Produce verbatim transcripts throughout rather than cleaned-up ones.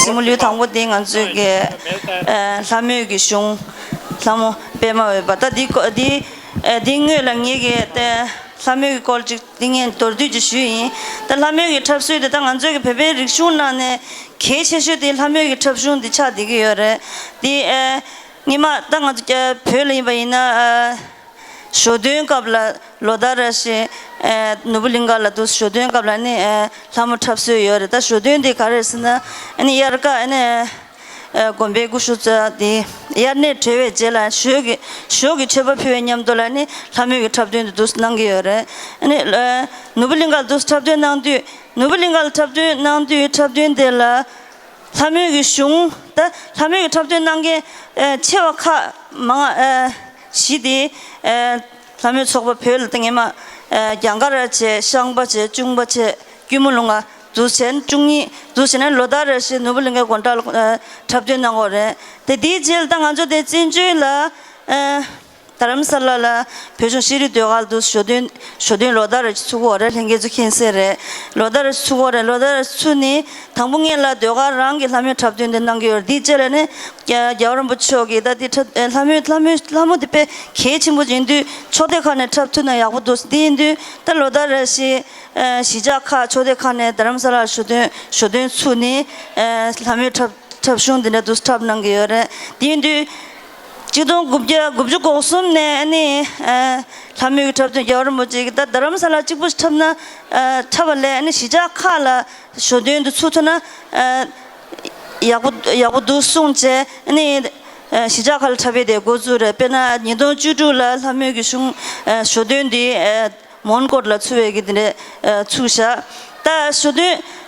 གཞི་མ་ལུས་དང་པོ་དེ་ང་ཚོའི་གི་ཨ་ལྷ་མོའི་གི་གཞུང་། ལྷ་མོ་པདྨ་འོད་འབར། ད་འདི་སྐོ་འདི་ཨ་འདི་སྔོན་ལ་ངེད་ཀྱི་ཨ་ལྷ་མོའི་གི་སྐོར་ཅིག་འདི་ངས་མདོར་བསྡུས་ཅིག་ཞུས་ཡིན། ད་ལྷ་མོའི་གི་འཁྲབ་སྲོལ་དེ་ད་ང་ཚོའི་གི་བོད་པའི་རིག་གཞུང་ནང་ནས་གལ་ཆེ་ཤོས་དེ་ལྷ་མོའི་གི་འཁྲབ་གཞུང་འདི་ཆགས་བསྡད་ཀྱི་ཡོད་རེད། འདི་ཨ་སྔོན་མ་ད་ང་ཚོ་ཀྱ་བོད་ལ་ཡིན་པ་ཡིན་ན་ཨ་ཞོ་སྟོན་སྐབས་ལ་ལོ་ཟླ་རེ་བཞིན་ཨ་ནོར་བུ་གླིང་ག་ལ་འདུག་ཞོ་སྟོན་སྐབས་ལ་ནི་ཨ་ལྷ་མོ་འཁྲབ་སྲོལ་ཡོད་རེད། ད་ཞོ་སྟོན་དེ་ག་རེ་རེད་ཟེར་ན་ཨ་ནི་དབྱར་ཁ་ཨ་ནི་ཨ་དགོན་པའི་སྐུ་ཞབས་ཚོ་དེ་དབྱར་གནས་གྲོལ་བའི་རྗེས་ལ་ཞོ་གི་ཞོ་གི་མཆོད་པ་ཕུལ་བའི་མཉམ་དུ་ལ་ནི་ལྷ་མོའི་གི་འཁྲབ་སྟོན་དེ་འདུག་གནང་གི་ཡོད་རེད། ཨ་ནི་ཨ་ནོར་བུ་གླིང་ག་ལ་འདུག་འཁྲབ་སྟོན་གནང་དུས་ནོར་བུ་གླིང་ག་ལ་འཁྲབ་སྟོན་གནང་དུས་འཁྲབ་སྟོན་དེ་ལ། ལྷ་མོའི་གི་གཞུང་། ད་ལྷ་མོའི་གི་འཁྲབ་སྟོན་གནང་མཁན་ཨ་ཆེ་བ་ཁག་མང་ཨ་བཞི་དེ་ཨ་ལྷ་མོའི་ཚོགས་པ་བོད་ལ་ད་ངེས་མ་ཨ་རྒྱ་གར་བྱས། ཤངས་པ་བྱས། གཅུང་པ་བྱས། སྐྱོར་མོ་ལུང་པ་འདུག་བྱས་ན་བཅུ་གཉིས་འདུག་བྱས་ན་ལོ་ཟླ་རེ་བཞིན་ནོར་བུ་གླིང་གའི་དགོང་དག་ལ་ཨ་འཁྲབ་སྟོན་གནང་གི་ཡོད་རེད། དེ་དེའི་རྗེས་ལ་ད་ང་ཚོ་དེ་བཙན་བྱོལ་ལ་ཨ། རྡ་རམ་ས་ལ་ལ་བོད་གཞུང་ཤེས་རིག་ཟློས་གར་དུ་ཞོ་སྟོན་ཞོ་སྟོན་ལོ་ཟླ་རེ་ཚུགས་ཀྱི་ཡོད་རེད། ལྷན་རྒྱས་ཚོ་མཁྱེན་གསལ་རེད། ལོ་ཟླ་རེ་ཚུགས་ཀྱི་ཡོད་རེད། ལོ་ཟླ་རེ་ཚུགས་ནི་དང་པོ་སྔོན་ལ་ཟློས་གར་རང་གི་ལྷ་མོའི་འཁྲབ་སྟོན་དེ་གནང་གི་ཡོད་རེད། དེའི་རྗེས་ལ་ནི་རྒྱལ་བ་རིན་པོ་ཆེ་མཆོག་གིས་ད་དེ་འཁྲབ་ལྷ་མོའི་ལྷ་མོའི་ལྷ་མོ་དེ་དཔེ་གལ་ཆེན་པོ་ཡིན་དུས་ཕྱོགས་སྡེ་ཁག་ནས་འཁྲབ་ཐུབ་ན་ཡག་པོ་འདུག་དེ་ཡིན་དུས་ད་ལོ་ཟླ་རེ་བཞིན་གཞིས་ཆགས་ཁག་ཕྱོགས་སྡེ་ཁག་ནས་རྡ་རམ་ས་ལར་ཞོ་སྟོན་ཞོ་སྟོན་ཚུགས་ནི་ལྷ་མོའི་འཁྲབ། འཁྲབ་གཞུང་འདི་འདྲ་འདུག་འཁྲབ་གནང་གི་ཡོད་རེད། དེ་ཡིན་དུས་གཅིག་སྟོང་དགུ་བརྒྱ་དགུ་བཅུ་གོ་གསུམ་ནས་ཨ་ནི་ཨ་ལྷ་མོའི་གི་འཁྲབ་སྟོན་རྒྱལ་བ་རིན་པོ་ཆེ་གིས་ད་རྡ་རམ་ས་ལ་གཅིག་པུ་འཁྲབ་ན་ཨ་འཁྲབ་པ་ལས་ཨ་ནི་གཞིས་ཆགས་ཁག་ལ་ཞོ་སྟོན་འདི་ཚུགས་ཐུབ་ན་ཨ་ཡག་པོ་ཡག་པོ་འདུག་གསུངས་བྱས་ཨ་ནི་ཨ་གཞིས་ཆགས་ཁག་ལ་འཁྲབ་པའི་དེ་འགོ་བཙུགས་རེད། དཔེར་ན་ཉིས་སྟོང་བཅུ་དྲུག་ལ་ལྷ་མོའི་གི་གཞུང་ཨ་ཞོ་སྟོན་འདི་ཨ་མོན་གྷོ་ལ་ཚུགས་པའི་གི་དེ་འདྲའི་ཨ་ཚུགས་བཞག་ད་ཞོ་སྟོན་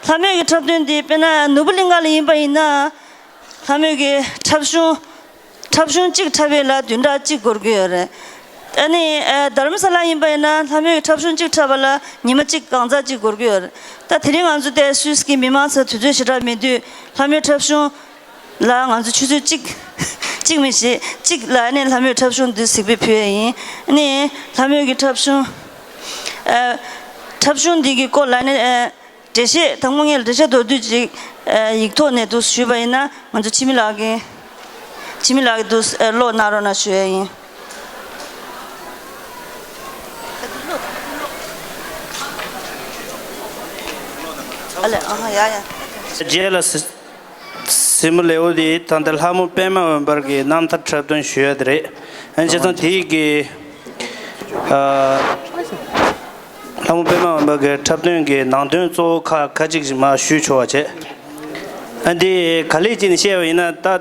ལྷ་མོའི་གི་འཁྲབ་སྟོན་འདི་དཔེར་ན་ནོར་བུ་གླིང་ག་ལ་ཡིན་པ་ཡིན་ན། ལྷ་མོའི་གི་འཁྲབ་གཞུང་། འཁྲབ་གཞུང་གཅིག་འཁྲབ་པའི་ལ་བདུན་ཕྲག་གཅིག་འགོར་གི་ཡོད་རེད། ཨ་ནི་ཨ་རྡ་རམ་ས་ལ་ཡིན་པ་ཡིན་ན་ལྷ་མོའི་གི་འཁྲབ་གཞུང་གཅིག་འཁྲབ་པ་ལ་ཉི་མ་གཅིག་གང་ཙམ་གཅིག་འགོར་གི་ཡོད་རེད། ད་དེ་རིང་ང་ཚོ་དེ་སུད་སི་གི་མི་མང་ཚོ་དུས་ཚོད་ཞེ་དྲག་མེད་དུས་ལྷ་མོའི་འཁྲབ་གཞུང་ལ་ང་ཚོ་ཆུ་ཚོད་གཅིག་གཅིག་མི་ཞིག་གཅིག་ལ་ཨ་ནི་ལྷ་མོའི་འཁྲབ་གཞུང་འདི་གཟིགས་འབུལ་ཕུལ་ཡ་ཡིན། ཨ་ནི་ལྷ་མོའི་གི་འཁྲབ་གཞུང་ཨ་འཁྲབ་གཞུང་འདི་གི་སྐོར་ལ་ཨ་ནི་ཨ། འགྲེལ་བཤད་དང་པོ་ངས་འགྲེལ་བཤད་མདོར་བསྡུས་ཅིག་ཨ་ཡིག་ཐོག་ནས་འདུག་ཞུས་པ་ཡིན་ན་ང་ཚོ་འཆི་མེད་ལགས་ཀྱིས་འཆི་མེད་ལགས་ཀྱིས་འདུག་ཨ་ཀློག་གནང་རོགས་གནང་ཞུ་ཡ་ཡིན། ཨ་ལེ་ཨ་ཧ་ཡ་ཡ། རྗེས་ལ་གཟིགས་མོ་ལེའུ་འདི་ད་ལྟ་ལྷ་མོ་པདྨ་འོད་འབར་གྱི་རྣམ་ཐར་འཁྲབ་སྟོན་ཞུ་ཡ་དེ་རེད། ཨ་བྱས་ཙང་དེ་ཡི་གི་ཨ། ལྷ་མོ་པདྨ་འོད་འབར་གྱི་འཁྲབ་སྟོན་གྱི་ནང་དོན་གཙོ་བོ་ཁག་ཁ་ཅིག་ཞིག་མར་ཞུས་ཆོག་པ་བྱས། ཨ་འདི་ག་ལེར་བྱས་ནས་བཤད་པ་ཡིན་ན་ད་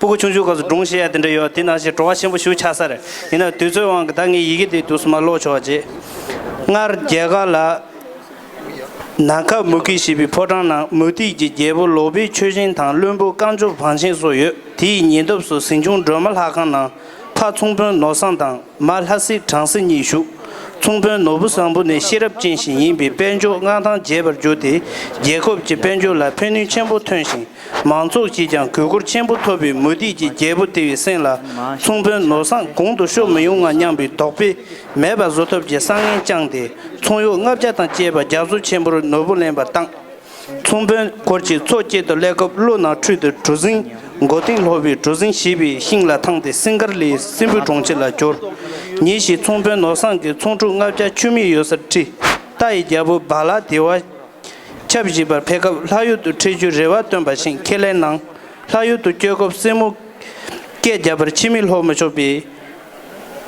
སྤུ་གུ་ཆུང་ཆུང་སྐབས་སུ་སྒྲུང་བཤད་ཡ་དེ་འདྲ་ཡོད། དེ་ནང་བཞིན་བྲོ་བ་ཆེན་པོ་ཞིག་ཆགས་ས་རེད། ཡིན་ན་དུས་ཚོད་དབང་གིས་ད་ངས་ཡི་གེ་དེ་དུས་སུ་མར་ཀློག་ཆོག་པ་བྱས། སྔར་རྒྱ་གར་ལ་ནཱ་ག་མུ་ཁི་ཞེས་པའི་ཕོ་བྲང་ནང་མུ་སྟེགས་ཀྱི་རྒྱལ་པོ་ལོག་པའི་ཆོས་སྦྱིན་དང་བློན་པོ་དཀར་མཆོག་བང་ཆེན་སོགས་ཡོད། དེའི་ཉེ་འདབས་སུ་ཟིང་ཆུང་སྒྲོལ་མ་ལྷ་ཁང་ནང་ཕ་ཚོང་དཔོན་ནོར་བཟང་དང་། མ་ལྷ་སྲས་བྲམ་ཟེ་གཉིས་བཞུགས། ཚོང་དཔོན་ནོར་བུ་བཟང་པོ་ནི་ཤེས་རབ་ཅན་ཞིག་ཡིན་པས་དཔལ་འབྱོར་མངའ་ཐང་རྒྱས་པར་གྱུར་ཏེ་རྒྱལ་ཁབ་ཀྱི་དཔལ་འབྱོར་ལ་ཕན་ནུས་ཆེན་པོ་ཐོན་ཞིང་། མང་ཚོགས་ཀྱིས་ཀྱང་གུས་བཀུར་ཆེན་པོ་ཐོབ་པས་མུ་སྟེགས་ཀྱི་རྒྱལ་པོ་དེ་བའི་སེམས་ལ་ཚོང་དཔོན་ནོར་བཟང་གོང་དུ་ཤོར་མི་ཡོང་ང་སྙམ་པའི་དོགས་པས་མེད་པ་བཟོ་ཐབས་ཀྱི་བསམ་ངན་བཅངས་ཏེ་ཚོང་གཡོག་ལྔ་བརྒྱ་དང་བཅས་པ་རྒྱ་མཚོ་ཆེན་པོར་ནོར་བུ་ལེན་པར་བཏང་། ཚོང་དཔོན་སྐོར་གྱིས་མཚོ་དཀྱིལ་དུ་སླེབས་སྐབས་ཀླུ་ནང་ཁྲོད་དུ་གྲུ་གཟིངས་མགོ་རྟིང་སློག་པའི་གྲུ་གཟིངས་ཞེས་པའི་ཤིང་ལ་ཐང་སྟེ་སིང་གར་ལའི་སྲིན་པོའི་གྲོང་ཁྱེར་ལ་འབྱོར། ཉིན་ཞིག་ཚོང་དཔོན་ནོར་བཟང་གིས་ཚོང་ཕྲུག་ལྔ་བརྒྱ་ཆུ་མིག་ཡོད་སར་ཁྲིད། རྟ་ཡི་རྒྱལ་པོ་བ་ལ་དེ་བ་ཆབ་བཞེས་པར་ཕེབས་སྐབས་ལྷ་ཡུལ་དུ་ཁྲིད་རྒྱུའི་རེ་བ་བཏོན་པ་བཞིན་ཁས་ལེན་གནང་། ལྷ་ཡུལ་དུ་བསྐྱོད་སྐབས་སྲིན་མོ་སྐད་བརྒྱབ་པར་ཆུ་མིག་སློག་མི་ཆོག་པའི་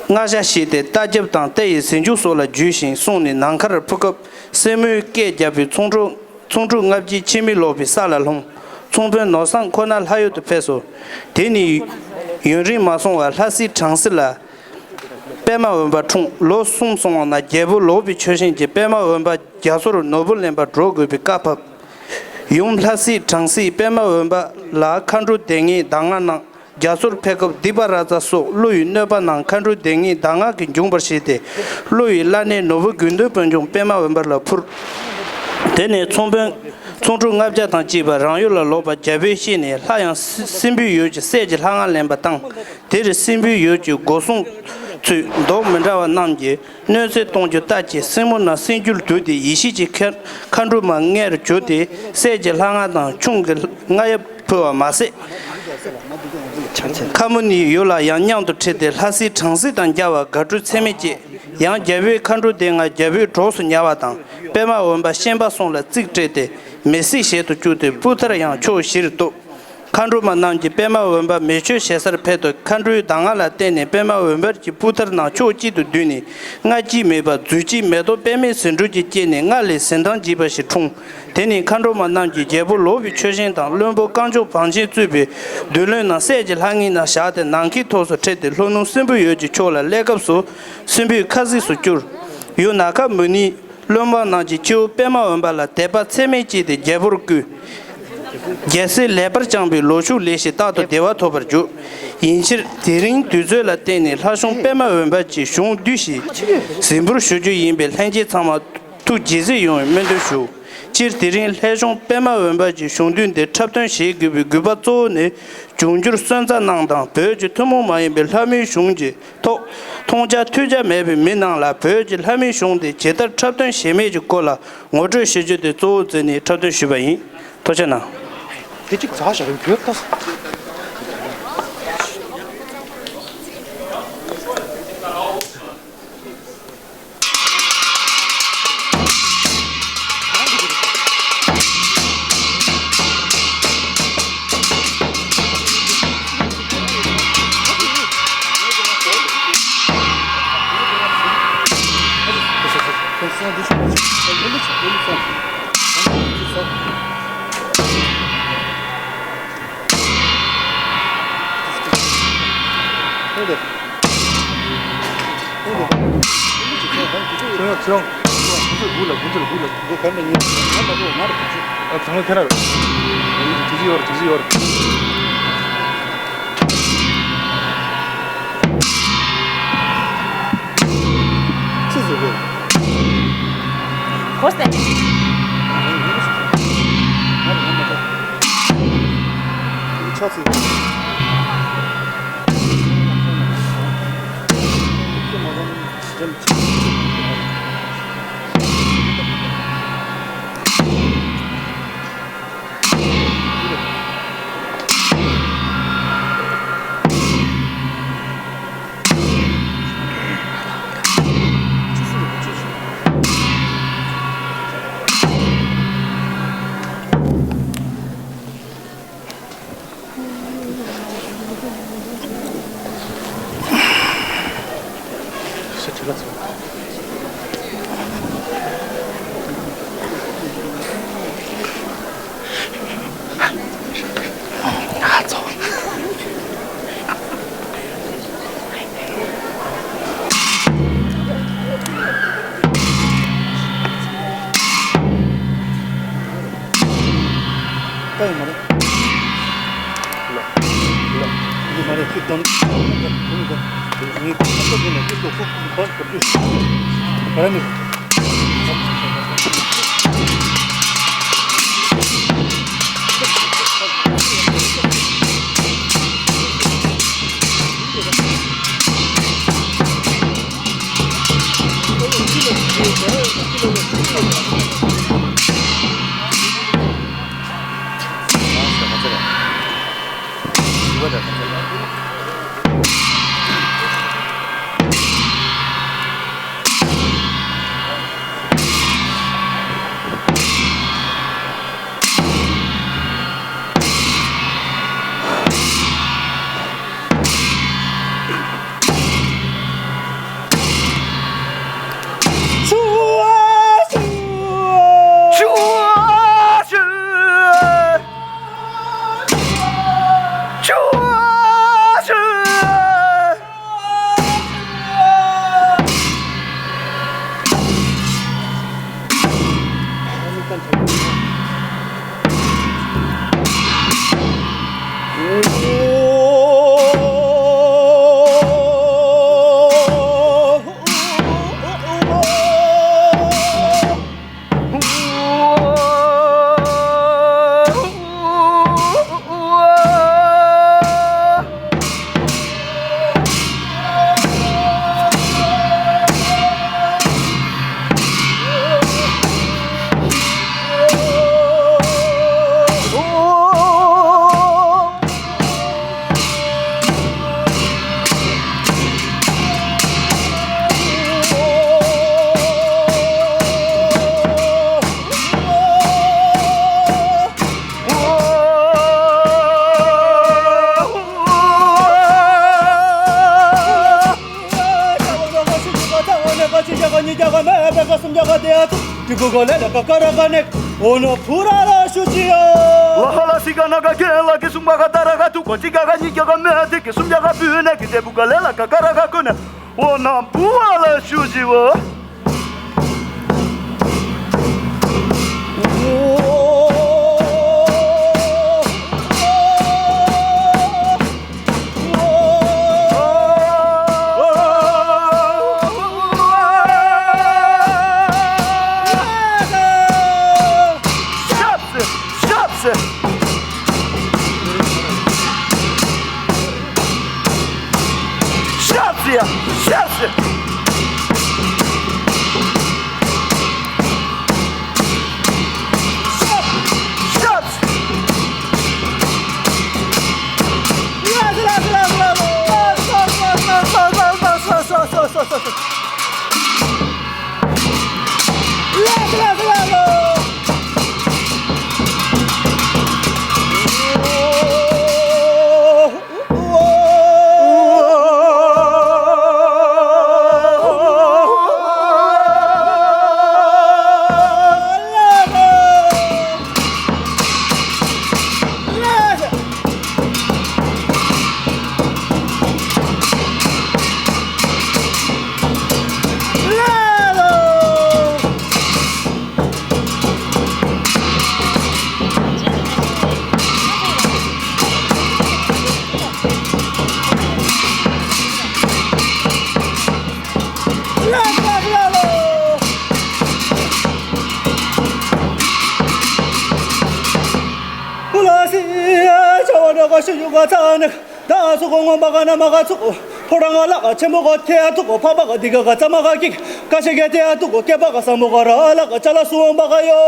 མངའ་ཞྭ་བཞེས་ཏེ་རྟ་རྒྱབ་དང་རྟ་ཡི་ཟིང་ཆུང་སོགས་ལ་འཇུས་ཤིང་སོང་ནས་ནམ་མཁར་འཕུར་སྐབས་སྲིན་མོའི་སྐད་བརྒྱབ་པའི་ཚོང་ཕྲུག་ཚོང་ཕྲུག་ལྔ་བརྒྱའི་ཆུ་མིག་སློག་པའི་ས་ལ་ལྷུང་། ཚོང་དཔོན་ནོར་བཟང་ཁོ་ན་ལྷ་ཡུལ་དུ་ཕེབས་སོ། དེ་ནི་ཡུན་རིང་མ་སོང་བར་ལྷ་སྲས་བྲམ་ཟེ་ལ་པདྨ་འོད་འབར་འཁྲུངས། ལོ་གསུམ་སོང་བ་ན་རྒྱལ་པོ་ལོག་པའི་ཆོས་སྦྱིན་གྱིས་པདྨ་འོད་འབར་རྒྱ་མཚོར་ནོར་བུ་ལེན་པར་འགྲོ་དགོས་པའི་བཀའ་ཕབ། ཡུམ་ལྷ་སྲས་བྲམ་ཟེས་པདྨ་འོད་འབར་ལ་མཁའ་འགྲོ་སྡེ་ལྔའི་གདམས་ངག་གནང་། རྒྱ་མཚོར་ཕེབས་སྐབས་སྡིག་པ་ར་ཙ་སོགས་ཀླུ་ཡི་གནོད་པ་རྣམས་མཁའ་འགྲོའི་སྡེ་ལྔའི་གདམས་ངག་གིས་འཇོམས་པར་བྱས་ཏེ། ཀླུ་ཡི་བླ་གནས་ནོར་བུ་དགེ་འདུན་དཔོན་སྐྱོང་པདྨ་འོད་འབར་ལ་ཕུལ། དེ་ནས་ཚོང་དཔོན་ཚོང་ཕྲུག་ལྔ་བརྒྱ་དང་བཅས་པ་རང་ཡུལ་ལ་ལོག་པར་རྒྱལ་པོས་ཤེས་ནས་སླར་ཡང་སྲིན་པོའི་ཡུལ་གྱི་སྲས་ཀྱི་ལྷ་ང་ལེན་པར་བཏང་། དེར་སྲིན་པོའི་ཡུལ་གྱི་སྒོ་སྲུང་ཚོས་མདོག་མི་འདྲ་བ་རྣམས་ཀྱིས་གནོད་འཚེ་གཏོང་རྒྱུ་ལྟ་ཅི། སྲིན་མོ་རྣམས་སྲིན་རྒྱུར་གྱུར་ཏེ་ཡེ་ཤེས་ཀྱི་མཁའ་མཁའ་འགྲོ་མ་ལྔར་གྱུར་ཏེ་སྲས་ཀྱི་ལྷ་ང་དང་ཁྱུང་གི་རྔ་ཡབ་ ཕུལ་བ་མ་ཟད། ཁ་མོ་ནི་ཡུལ་ལ་ཡང་མཉམ་དུ་ཁྲིད་དེ་ལྷ་སའི་གྲང་ཟས་དང་མཇལ་བར་དགའ་སྤྲོའི་ཚད་མེད་སྐྱེས། ཡང་རྒྱལ་པོའི་མཁའ་འགྲོ་དེ་སྔ་རྒྱལ་པོའི་གྲོགས་སུ་ཉར་བ་དང་། པདྨ་འོད་འབར་ཤན་པ་གསུམ་ལ་རྩིག་སྤྲད་དེ་མི་བསད་བྱེད་དུ་བཅུག་སྟེ་སྤུ་ཐར་ཡང་ཕྱོགས་བཞིར་གཏུབས། མཁའ་འགྲོ་མ་རྣམས་ཀྱིས་པདྨ་འོད་འབར་མེ་མཆོད་བྱེད་སར་ཕེབས་ཏེ། མཁའ་འགྲོའི་གདམས་ངག་ལ་བརྟེན་ནས་པདྨ་འོད་འབར་གྱི་སྤུ་ཐར་རྣམས་ཕྱོགས་གཅིག་ཏུ་བསྡུས་ནས། སྔར་གྱི་མེད་པར་རྫུས་སྐྱེས་མེ་ཏོག་པདྨའི་ཟེའུ་འབྲུ་གྱིས་བསྐྱེད་ནས་སྔར་ལས་ཟེའུ་འབྲུ་འཇིགས་པ་ཞིག་འཁྲུངས། དེ་ནས་མཁའ་འགྲོ་མ་རྣམས་ཀྱིས་རྒྱལ་པོ་ལོག་པའི་ཆོས་སྦྱིན་དང་བློན་པོ་རྐང་མགྱོགས་བང་ཆེན་གཙོས་པའི་མདུན་ལྷོད་རྣམས་སྲས་ཀྱི་ལྷ་ངན་རྣམས་བཞག་སྟེ་ནམ་མཁའི་ཐོག་སུ་ཁྲིད་དེ། ལྷོ་ནུབ་སྲིན་པོའི་འོད་ཀྱི་ཕྱོགས་ལ་སླེབས་སྐབས་སུ་སྲིན་པོའི་ཁ་ཟས་སུ་གྱུར། ཡུལ་ནམ་མཁའ་མུ་ནེའི་བློན་པོ་རྣམས་ཀྱིས་ཁྱེའུ་པདྨ་འོད་འབར་ལ་དད་པ་ཚད་མེད་སྐྱེས་ཏེ་རྒྱལ་པོར་བསྐུལ། རྒྱལ་སྲིད་ལེགས་པར་བསྐྱངས་པས་ལོ་ཕྱུགས་ལེགས་ཤིང་རྟག་ཏུ་བདེ་བ་ཐོབ་པར་གྱུར། ཡིན་ཕྱིར་དེ་རིང་དུས་ཚོད་ལ་བརྟེན་ནས་ལྷ་གཞུང་པདྨ་འོད་འབར་གྱི་གཞུང་བསྡུས་ཤིང་གཟིགས་འབུལ་ཞུ་རྒྱུ་ཡིན་པས་ལྷན་རྒྱས་ཚང་མ་ཐུགས་དགྱེས་གཟིགས་ཡོང་བའི་སྨོན་འདུན་ཞུ། སྤྱིར་དེ་རིང་ལྷ་གཞུང་པདྨ་འོད་འབར་གྱི་གཞུང་བསྡུས་འདི་འཁྲབ་སྟོན་བྱེད་དགོས་པའི་དགོས་པ་གཙོ་བོ་ནི། འབྱུང་འགྱུར་སོན་རྩ་རྣམས་དང་བོད་ཀྱི་ཐུན་མོང་མ་ཡིན་པའི་ལྷ་མོའི་གཞུང་གི་ཐོག་མཐོང་རྒྱ་ཐོས་རྒྱ་མེད་པའི་མི་རྣམས་ལ་བོད་ཀྱི་ལྷ་མོའི་གཞུང་དེ་ཇི་ལྟར་འཁྲབ་སྟོན་བྱེད་མིན་གྱི་སྐོར་ལ་ངོ་སྤྲོད་ཞུ་རྒྱུ་དེ་གཙོ་བོར་བརྩིས་ནས་འཁྲབ་སྟོན་ཞུས་པ་ཡིན། ཐུགས་རྗེ་གནང་། དེ་གཅིག་ཟ་བཞག་ཡོད་ད། ག་ལེ་ལ་ཀ་ཀ་ར་ག་ནེ། འོ་ན་བུ་ར་ལ་ཤུ་ཅི་ཡོ། ལ་ཧ་ལ་སི་ག་ན་ག་གེ་ལ་གེ་སུམ་ག་ག་ད་ར་ག་ཐུ་གོ་ཅི་ག་ག་ཉི་ག་ག་མེ་ཏི་གེ་སུམ་ག་ག་བུ་ནེ་གི་ཏེ་བུ་ག་ལེ་ལ་ཀ་ཀ་ར་ག་ཀུ་ནེ། འོ་ན་བུ་ར་ལ་ཤུ་ཅི་བ། ཀུ་ལ་སི་ཡ་ཆ་བ་ན་ག་ཤི་ཡུ་ག་ཚ་ནི། ད་ཚུ་གོ་ངོ་མ་ག་ན་མ་ག་ཚུ་གོ། ཕོ་ར་ང་ལ་ག་ཆེན་པོ་ག་ཁེ་ཡ་ཐུ་གོ་ཕ་པ་ག་དི་ག་ག་ཚ་མ་ག་ཀི། ཀ་ཤེ་གེ་ཏེ་ཡ་ཐུ་གོ་ཀེ་པ་ག་ས་མོ་ག་ར་ལ་ག་ཅ་ལ་སུ་འོང་པ་ག་ཡོ།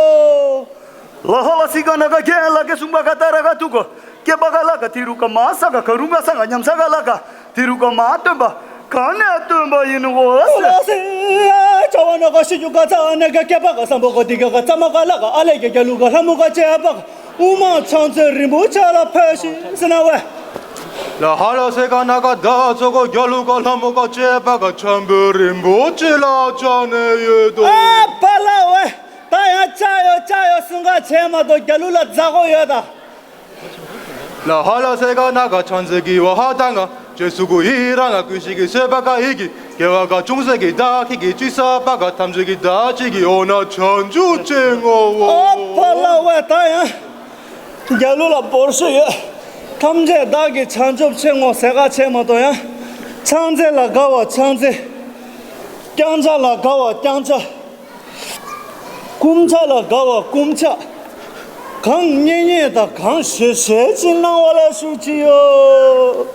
ལ་ཧ་ལ་སི་ག་ན་ག་གེ་ལ་གེ་སུམ་པ་ག་ད་ར་ག་ཐུ་གོ། ཀེ་པ་ག་ལ་ག་ཏི་རུ་ག་མ་ས་ག་ག་རུ་ག་ས་ག་ཉམ་ས་ག་ལ་ག་ཏི་རུ་ག་མ་སྟོན་པ་ག་ནས་སྟོན་པ་ཡིན་ནོ་གོ། ལ་སི་ཡ་ཆ་བ་ན་ག་ཤི་ཡུ་ག་ཚ་ནི་ག་ཀེ་པ་ག་ས་མོ་ག་དི་ག་ག་ཚ་མ་ག་ལ་ག་ཨ་ལེ་གེ་ག་ལུ་ག་ལྷ་མོ་ག་ཅེ་པ་ག། དབུ་མ་ཕྱག་མཛོད་རིན་པོ་ཆེ་ལ་ཕེབས་ཤིག་ཟེར་ན་བས། ལ་ཧ་ལ་སེ་ག་ན་ག་ད་ཚོ་གོ་རྒྱ་ལུ་ག་ལྷ་མོ་ག་ཅེ་པ་ག་ཆེན་པོ་རིན་པོ་ཆེ་ལ་ཆ་ནས་ཡོད་དོ། ཨ་པ་ལ་བས། ད་ཡང་ཅ་ཡོ་ཅ་ཡོ་གསུང་ག་ཆེ་མ་གཏོགས་རྒྱ་ལུ་ལ་མཛའ་གོ་ཡོད་ད། ལ་ཧ་ལ་སེ་ག་ན་ག་ཆང་ཟེར་གི་བ་ཧ་ད་ང་ཇེ་སུ་གུ་ཧི་ར་ང་ཀུན་ཤི་གི་སེ་པ་ག་ཧི་གི། སྐྱེ་བ་ག་ཅུང་ཟད་ཀྱི་བདག་ཁྱེད་ཀྱི་ཅི་ས་པ་ག་ཐམས་ཅད་ཀྱི་བདག་ཅིག་གི་འོ་ན་བྱང་ཆུབ་ཅེས་བསྔོའོ། ཨོ་ཕ་ལ་བས་ད་ཡང་རྒྱ་ལུ་ལ་བོར་ཤུ་ཡོད། ཐམས་ཅད་བདག་གི་བྱང་ཆུབ་ཅེས་བསྔོ་ཟེར་ག་ཆེ་མ་གཏོགས་ཡང་། ཕྱག་མཛེས་ལ་དགའ་བ་ཕྱག་མཛེས། རྐྱང་ཆ་ལ་དགའ་བ་རྐྱང་ཆ། སྐུམ་ཆ་ལ་དགའ་བ་སྐུམ་ཆ། གང་རྙེད་རྙེད་དང་གང་བཞེས་བཞེས་ཅིག་གནང་བ་ལ་ཞུ་ཅི་ཡོད།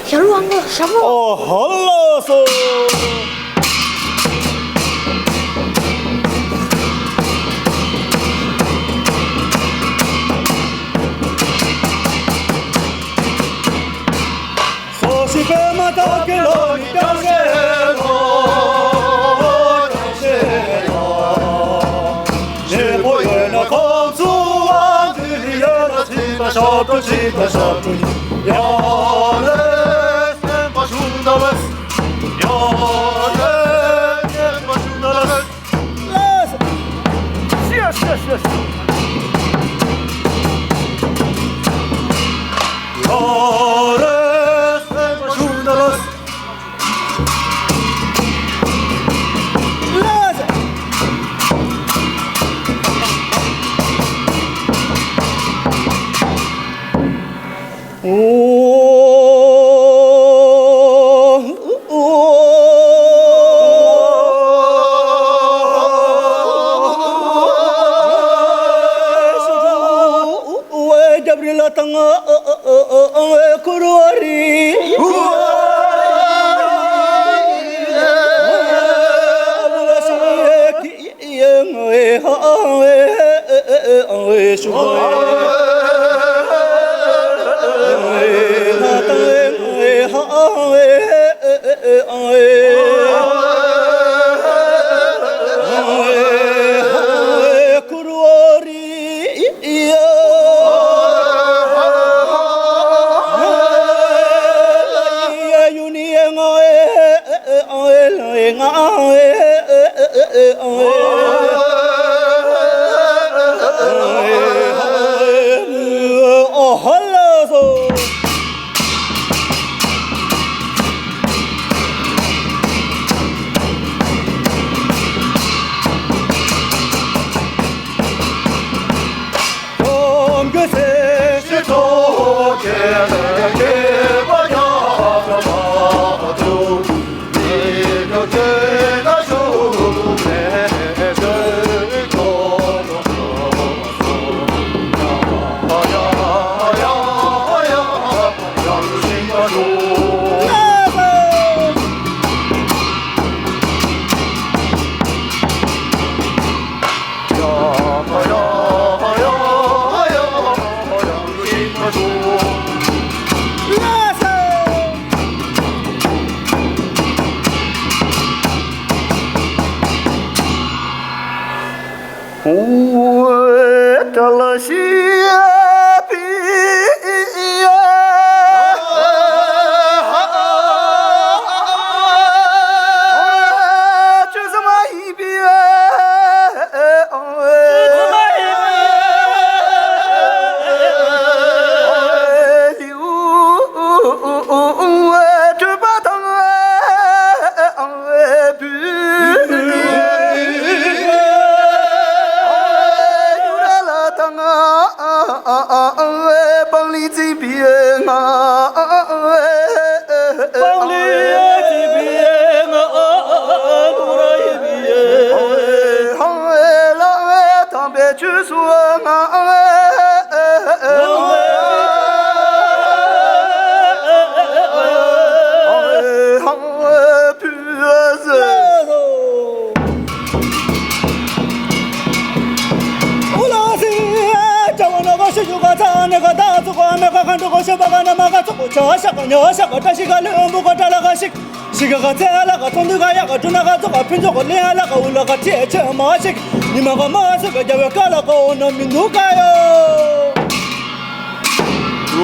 ཞབས་བྲོ་ཨང་གོ་ཞབས་བྲོ། ཨོ་ཧོ་ལོ་སོ། སོ་སི་པད་མ་དག་གི་ལོ་ནི་ཀྱང་ཤེས་ལོ། ཀྱང་ཤེས་ལོ། ཞེ་པོ་ཡོད་ན་ཁོང་ཚོ་བ་འདི་ལི་ཡོད་ན་ཅི་ད་ཞབས་བྲོ་ཅི་ད་ཞབས་བྲོ་ཡོད་རེད། སེམས་པ་ཞུང་ད་བས་ཡོད་རེད། སེམས་པ་ཞུང་ད་བས། Yes, yes, yes, yes. Oh.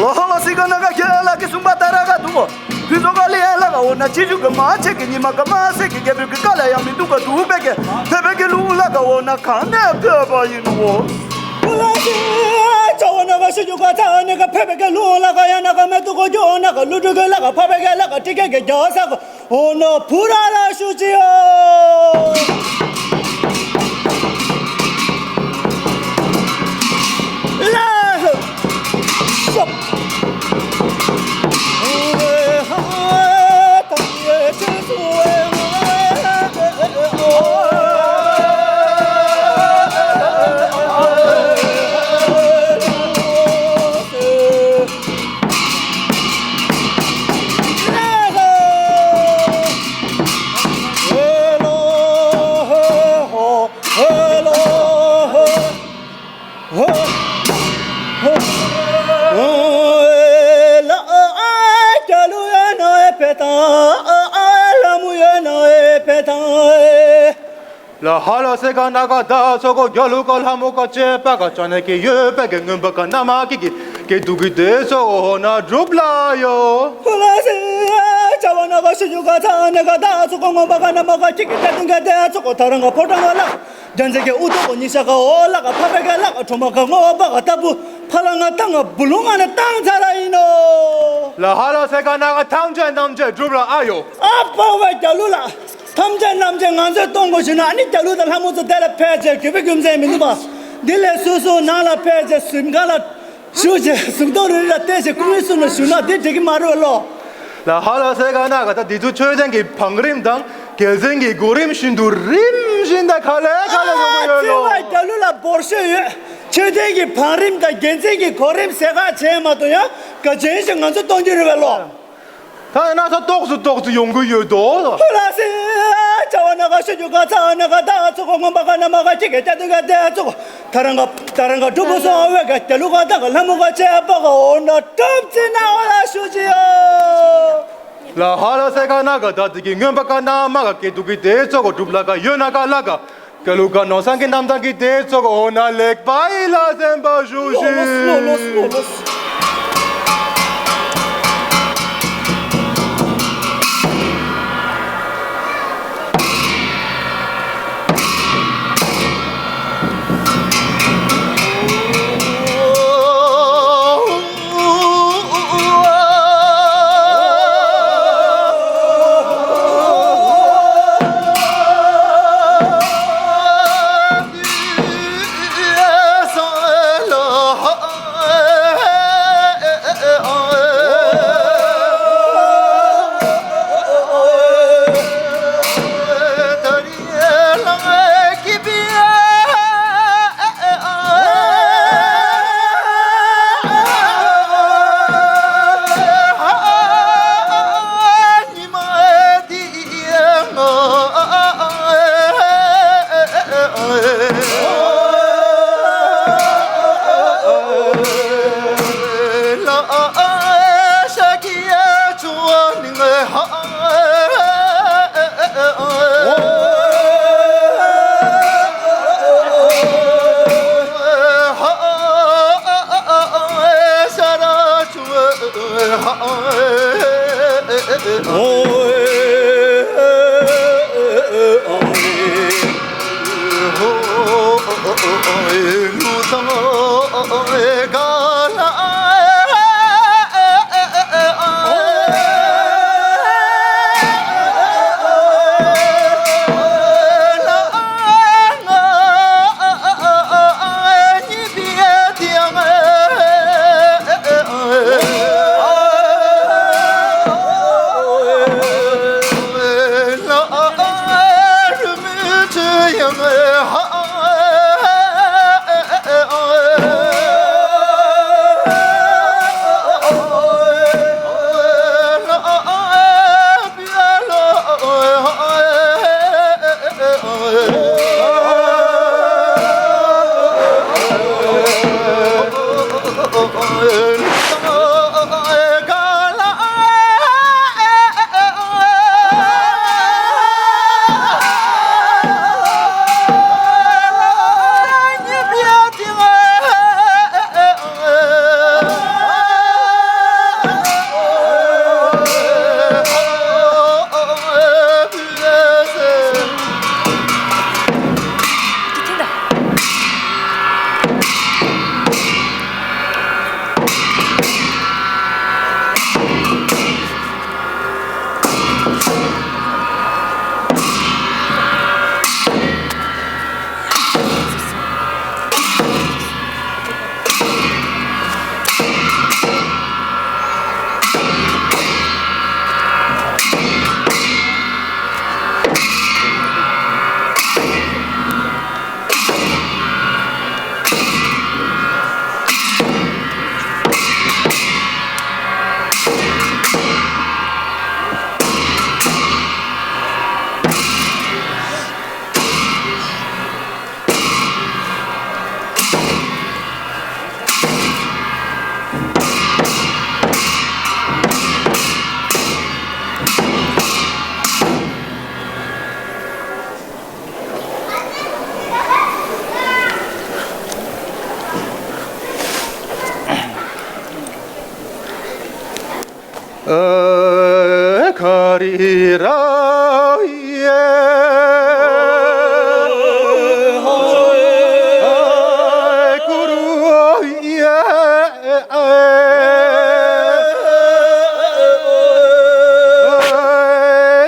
ལོ་ལོ་སི་ག་ན་ག་ཁྱེད་ལ་གི་གསུངས་པ་ད་ར་ག་འདུག་ཕུན་ཚོགས་ཀ་ལེ་ཡ་ལ་ག་འོ་ན་ཅི་ཞུ་གི་མ་ཆེ་གི་ཉི་མ་ག་མ་སེ་གི་རྒྱལ་པོའི་གི་ཀ་ལ་ཡང་མི་འདུག་ག་འདུག་པེ་གི་ཕེ་བེ་གི་ལུང་ལ་ག་འོ་ན་ག་ནས་ཕེ་བ་ཡིན་ནོ། ཀུ་ལ་སི་ཅ་བ་ན་ག་ཤི་ཞུ་ག་ཚ་ནི་ག་ཕེ་བེ་གི་ལུང་ལ་ག་ཡ་ན་ག་མེ་ཏུ་གོ་ཇོ་ན་ག་ལུ་ཏུ་གི་ལ་ག་ཕ་བེ་གི་ལ་ག་ཏི་གེ་གི་རྒྱ་ས་ག་འོ་ན་ཕུ་ར་ལ་ཤུ་ཅི་ཡོ། ལ་ཧ་ལ་སེ་ག་ན་ག་ད་ཚོ་གོ་རྒྱ་ལུ་ག་ལྷ་མོ་ག་ཅེ་པ་ག་ཅ་ནེ་གི་ཡོད་པ་གི་རྔོན་པ་ག་ན་མ་གི་གི་གི་དུ་གི་དེ་ཚོ་འོ་ན་གྲུབ་ལ་ཡོ། ཧུ་ལ་སེ་ཅ་བ་ན་ག་ཤི་ཞུ་ག་ཚ་ནེ་ག་ད་ཚོ་གོ་རྔོན་པ་ག་ན་མ་ག་གི་གི་ད་དུང་ག་དེ་ཚོ་གོ་ད་རང་ག་ཕོ་ཏང་ལ་རྒྱ་མཚན་གི་ཨུ་ཏོ་གོ་ཉི་ཤ་ག་འོ་ལ་ག་ཕ་བེ་ག་ལ་ག་ཁྲོ་མ་ག་རྔོན་པ་ག་ད་བུ་ཕ་ལ་ང་ཏང་ག་བུ་ལུང་ང་ནེ་ཏང་ཚ་ལ་ཡིན་ནོ། ལ་ཧ་ལ་སེ་ག་ན་ག་ཐམས་ཅད་རྣམས་ཅད་གྲུབ་ལ་ཨ་ཡོ། ཨ་པ་བ་རྒྱ་ལུ་ལ། ཐམས་ཅད་རྣམས་ཀྱིས་ང་ཚོས་གཏོང་དགོས་ཞུས་ན་ཨ་ནི་རྒྱ་ལུགས་དང་ལྷ་མོ་ཚོ་དེ་ལ་ཕལ་ཆེར་གུས་པའི་རྒྱུ་མཚན་མི་འདུག་པ། འདི་ལས་སོ་སོ་ནང་ལ་ཕལ་ཆེར་གཟིམ་ཁང་ལ་བཞུགས་བྱས་གཟུགས་མདོག་རིལ་རིལ་ལ་བལྟས་བྱས་སྐུ་ངལ་གསོ་ན་བཞུགས་ན་དེ་འགྲིག་གི་མ་རེད་ལོ། ལ་ཧ་ལ་སེ་ག་ན་ག་ད་འདི་ཚོ་མཆོད་རྟེན་གྱི་བང་རིམ་དང་རྒྱལ་མཚན་གྱི་གོ་རིམ་བཞིན་དུ་རིམ་བཞིན་དུ་ག་ལེ་ག་ལེ་ཡོང་གི་ཡོད་ལོ། ཨ་ཚེ་བ་རྒྱ་ལུགས་ལ་འབོར་ཤོས་ཡོད། མཆོད་རྟེན་གྱི་བང་རིམ་དང་རྒྱལ་མཚན་གྱི་གོ་རིམ་ཟེར་ག་བྱས་མ་གཏོགས་ཡང་ག་ཅན་ཞིག་ང་ཚོ་གཏོང་རྒྱུ་རེད་པས་ལོ། ད་ཡིན་ན་ད་ཏོག་ཙམ་ཏོག་ཙམ་ཡོང་གི་ཡོད་དོ། ཧུ་ལ་སི་ཅ་བ་ན་ག་ཤི་ཞུ་ག་ཚ་ནེ་ག་ད་ཚོ་གོ་རྔོན་པ་ག་ན་མ་ག་ཅི་གེ་ཅ་དུ་ག་དེ་ཚོ་གོ་ད་རང་ག་ད་རང་ག་གྲུབ་པོ་སོང་བའི་ག་རྒྱ་ལུགས་ག་ད་ག་ལྷ་མོ་ག་ཅེ་པ་ག་འོ་ན་གྲུབ་ཙི་ན་འོ་ལ་ཤུ་ཅི་ཡོ། ལ་ཧ་ལ་སེ་ག་ན་ག་ད་དེ་གི་རྔོན་པ་ག་ན་མ་ག་སྐྱེ་དུ་གི་དེ་ཚོ་གོ་གྲུབ་ལ་ག་ཡོད་ན་ག་ལ་ག་རྒྱ་ལུགས་ག་ནོར་བཟང་གི་རྣམ་ཐར་གྱི་དེ་ཚོ་གོ་འོ་ན་ལེགས་པ་ཡིན་ལ་གསན་པ་ཞུ་ཞུ།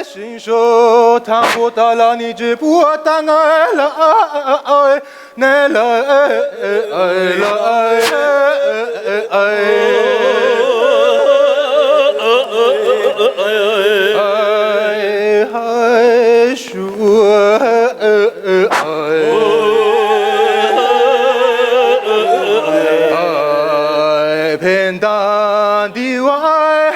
ཤིང་བཟོ་དང་པོ་ད་ལ་ནི་བརྗེ་པོ་ད་ང་ལ་ཨ་ཨ་ཨ་ཨ་ནེ་ལ་ཨེ་ཨེ་ཨེ་ལ་ཨེ་ཨེ་ཨེ་ཧ་ཤུ་ཨེ་ཨེ་ཕན་དང་འདི་བ་ཨེ་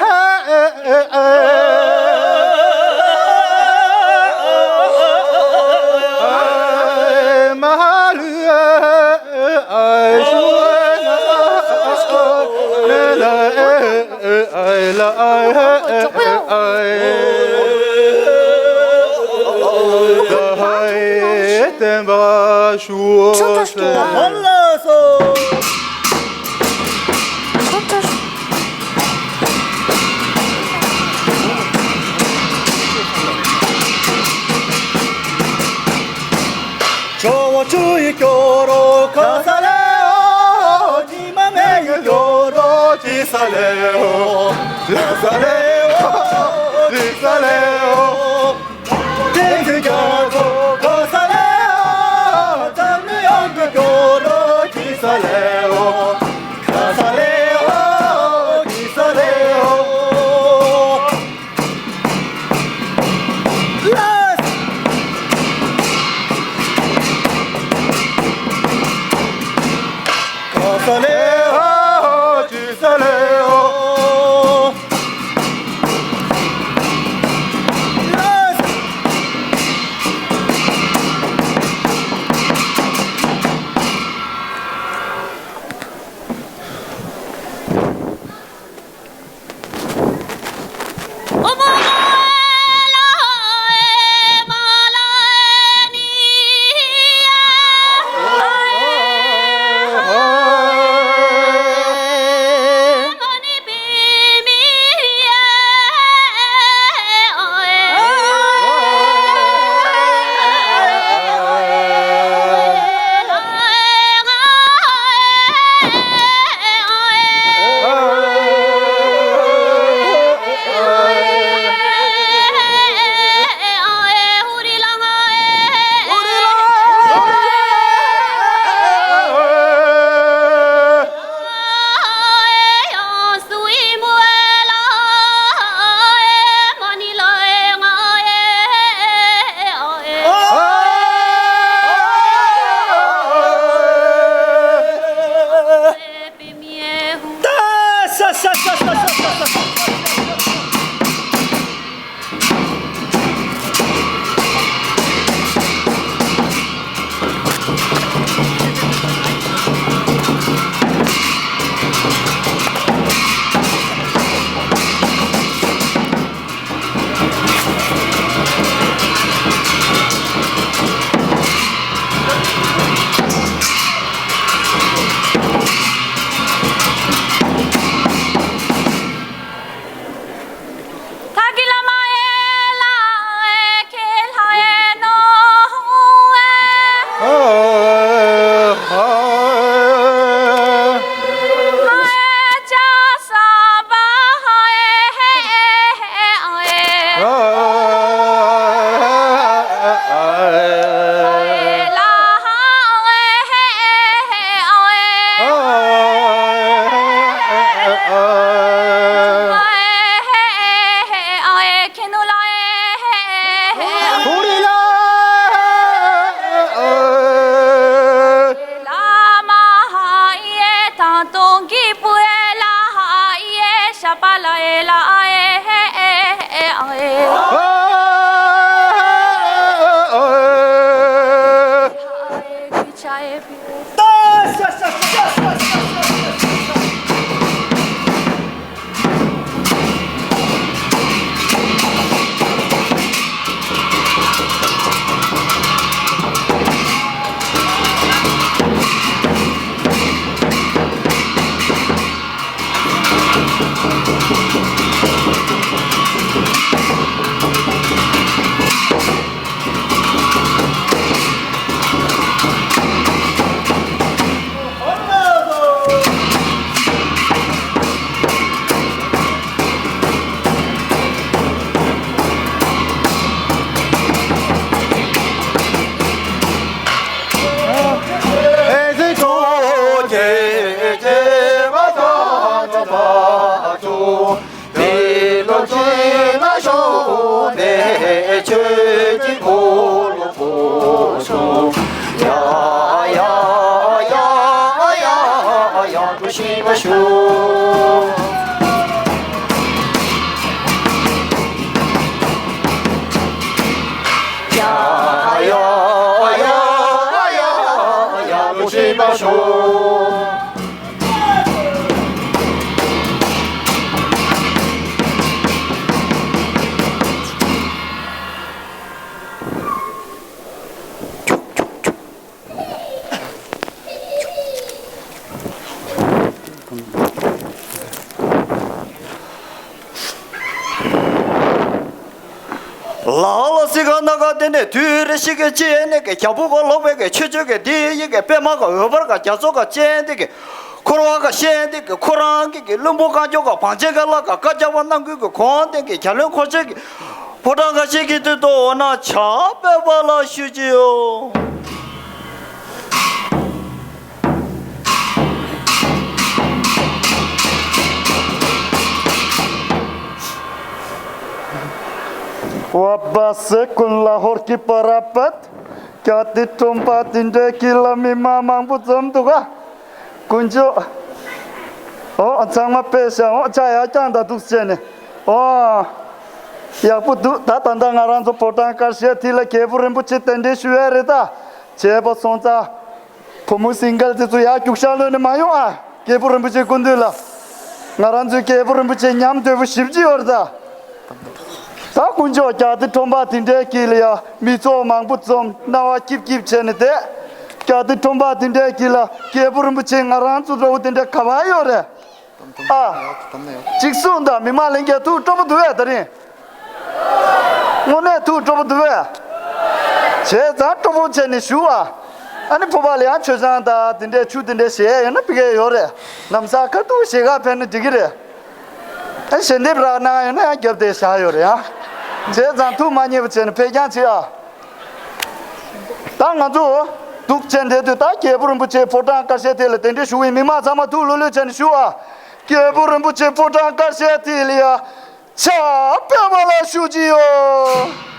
ཇོ་བོ་ཆུ་ཡི་སྐྱོ་རོ་ཁ་ས་ལེ་འོ། ཉི་མ་ངན་ཡི་སྐྱོ་རོ་ཅི་ས་ལེ་འོ། ལ་ས་ལེ་འོ། ཅི་ས་ལེ་འོ། ཏིང་ཏིང་སྐྱོ་རོ་ཁ་ས་ལེ་འོ། ཙམ་ནི་ཡོང་གི་སྐྱོ་རོ་ཅི་ས་ལེ་འོ། ཁ་ས་ལེ་འོ། ཅི་ས་ལེ་འོ། ལ་ལ་སི་ཀ་ན་ག་དེ་ནས་དུས་རེ་ཞིག་གི་ཅི་ནས་གི་རྒྱ་བུ་ག་ལོག་པའི་གི་ཆོས་ཆོས་གི་དེ་ཡི་གི་པད་མ་ག་འོད་འབར་ག་རྒྱ་མཚོ་ག་ཅན་དེ་གི་འཁོར་བ་ག་ཤན་དེ་གི་ཁོ་རང་གི་གི་བློན་པོ་ག་ཅོ་ག་བང་ཆེན་ག་ལ་ག་བཀའ་རྒྱ་བ་རྣམ་ཀུན་གི་གོང་དེ་གི་རྒྱ་བློན་འཁོར་ཆེན་གི་ཕོ་བྲང་ག་ཤན་གི་དུས་དོ་འོ་ན་ཆ་པད་པ་ལ་ཞུ་ཅི་ཡོ། བ་བ་སེ་ཀུན་ལ་ཧོར་གྱི་པ་ར་པད། ཀྱ་ཏི་ཁྲོམ་པ་དེ་འདྲའི་གི་ལ་མི་མ་མང་པོ་འཛོམས་འདུག་ག་དཀོན་མཆོག་ཨོ་ཚང་མ་དཔེ་ཤ་ཨོ་ཅ་ཡ་ཀྱང་ད་འདུག་བྱས་ནས་ཨོ་ཡག་པོ་འདུག་ད་ད་ལྟ་ང་རང་ཚོ་ཕོ་བྲང་དཀར་ཤལ་དེ་ལ་རྒྱལ་པོ་རིན་པོ་ཆེ་གདན་འདྲེན་ཞུ་ཡ་རེད་ད། བྱས་པ་སོང་ཙང་། བུ་མོ་སིང་གལ་དེ་ཚོ་ཡར་རྒྱུག་ཤར་ལོན་ནས་མ་ཡོང་ཨ། རྒྱལ་པོ་རིན་པོ་ཆེ་སྐུ་མདུན་ལ། ང་རང་ཚོའི་རྒྱལ་པོ་རིན་པོ་ཆེ་ཉམས་དོད་པོ་ཞིབ་ཅིག་ཡོད་རེད་ད། ད་དཀོན་མཆོག་ཀྱ་ཏི་ཁྲོམ་པ་དེ་འདྲའི་དཀྱིལ་ལ་ཡ་མི་ཚོགས་མང་པོ་འཛོམས་རྣ་བ་སྐྱིབ་སྐྱིབ་བྱས་ནས་བསྡད། ཀྱ་ཏི་ཁྲོམ་པ་དེ་འདྲའི་དཀྱིལ་ལ་རྒྱལ་པོ་རིན་པོ་ཆེ་ང་རང་ཚོ་འདྲ་བོ་དེ་འདྲ་ག་པར་ཡོད་རེད། ཨ། གཅིག་གསུངས་དང་མི་མང་ལྷན་རྒྱས་ཐུགས་སྤྲོ་པོ་འདུག་བས་ད་རིང་། དངོས་གནས་ཐུགས་སྤྲོ་པོ་འདུག་བས། བྱས་ཙང་སྤྲོ་པོ་བྱས་ནས་བཞུགས་ཨ། ཨ་ནི་ཕོ་བ་ལ་ཡང་མཆོད་ཆང་དང་དེ་འདྲའི་ཆུ་དེ་འདྲའི་བཞེས་ཡོད་ན་ཕ་གི་ཡོད་རེད། ལམ་སང་ཁ་ཐུག་བཞེས་ག་ཕེབས་ན་འགྲིག་གི་རེད། ཨ་ཞལ་འདེབས་རག་གནང་ཡོད་ན་ཡང་རྒྱབ་དེ་བཞག་ཡོད་རེད་ཨ། བྱས་ཙང་ཐུགས་མ་མཉེས་པ་བྱས་ནས་ཕེབས་རྐྱང་བྱེད་ཨ། ད་ང་ཚོ་འདུག་བྱས་བསྡད་དུས་ད་རྒྱལ་པོ་རིན་པོ་ཆེ་ཕོ་བྲང་དཀར་ཤལ་དེ་ལ་གདན་འདྲེན་ཞུ་བའི་མི་མང་ཚང་མ་ཐུགས་ལྷོད་ལྷོད་བྱས་ནས་བཞུགས་ཨ། རྒྱལ་པོ་རིན་པོ་ཆེ་ཕོ་བྲང་དཀར་ཤལ་དེ་ལ་ཡ་ཕྱག་དཔེ་མ་ལ་ཞུ་གི་ཡོད།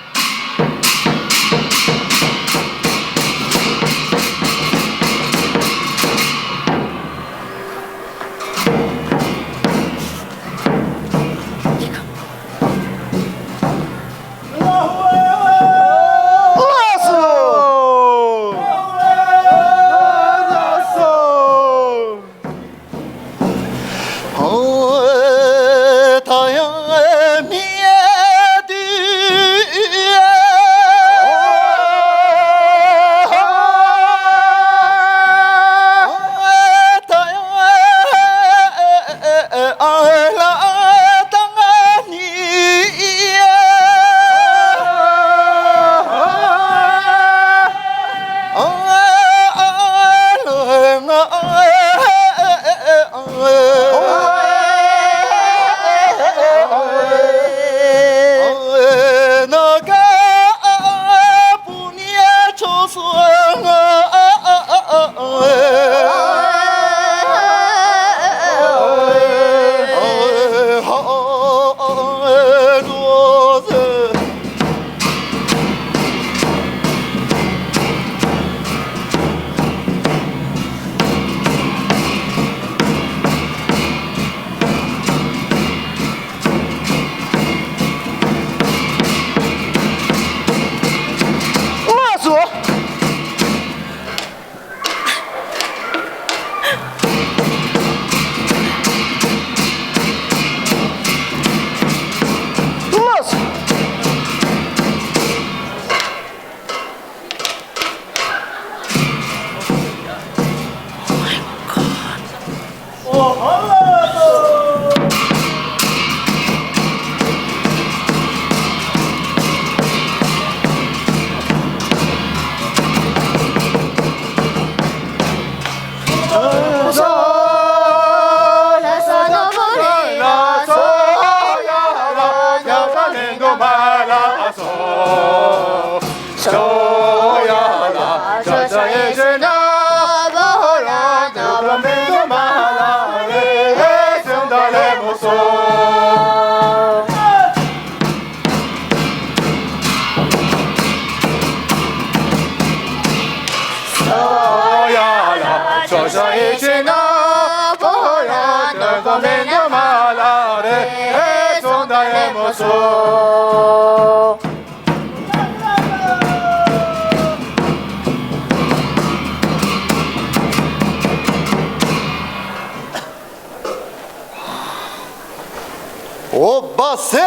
འོ་བ་སེ།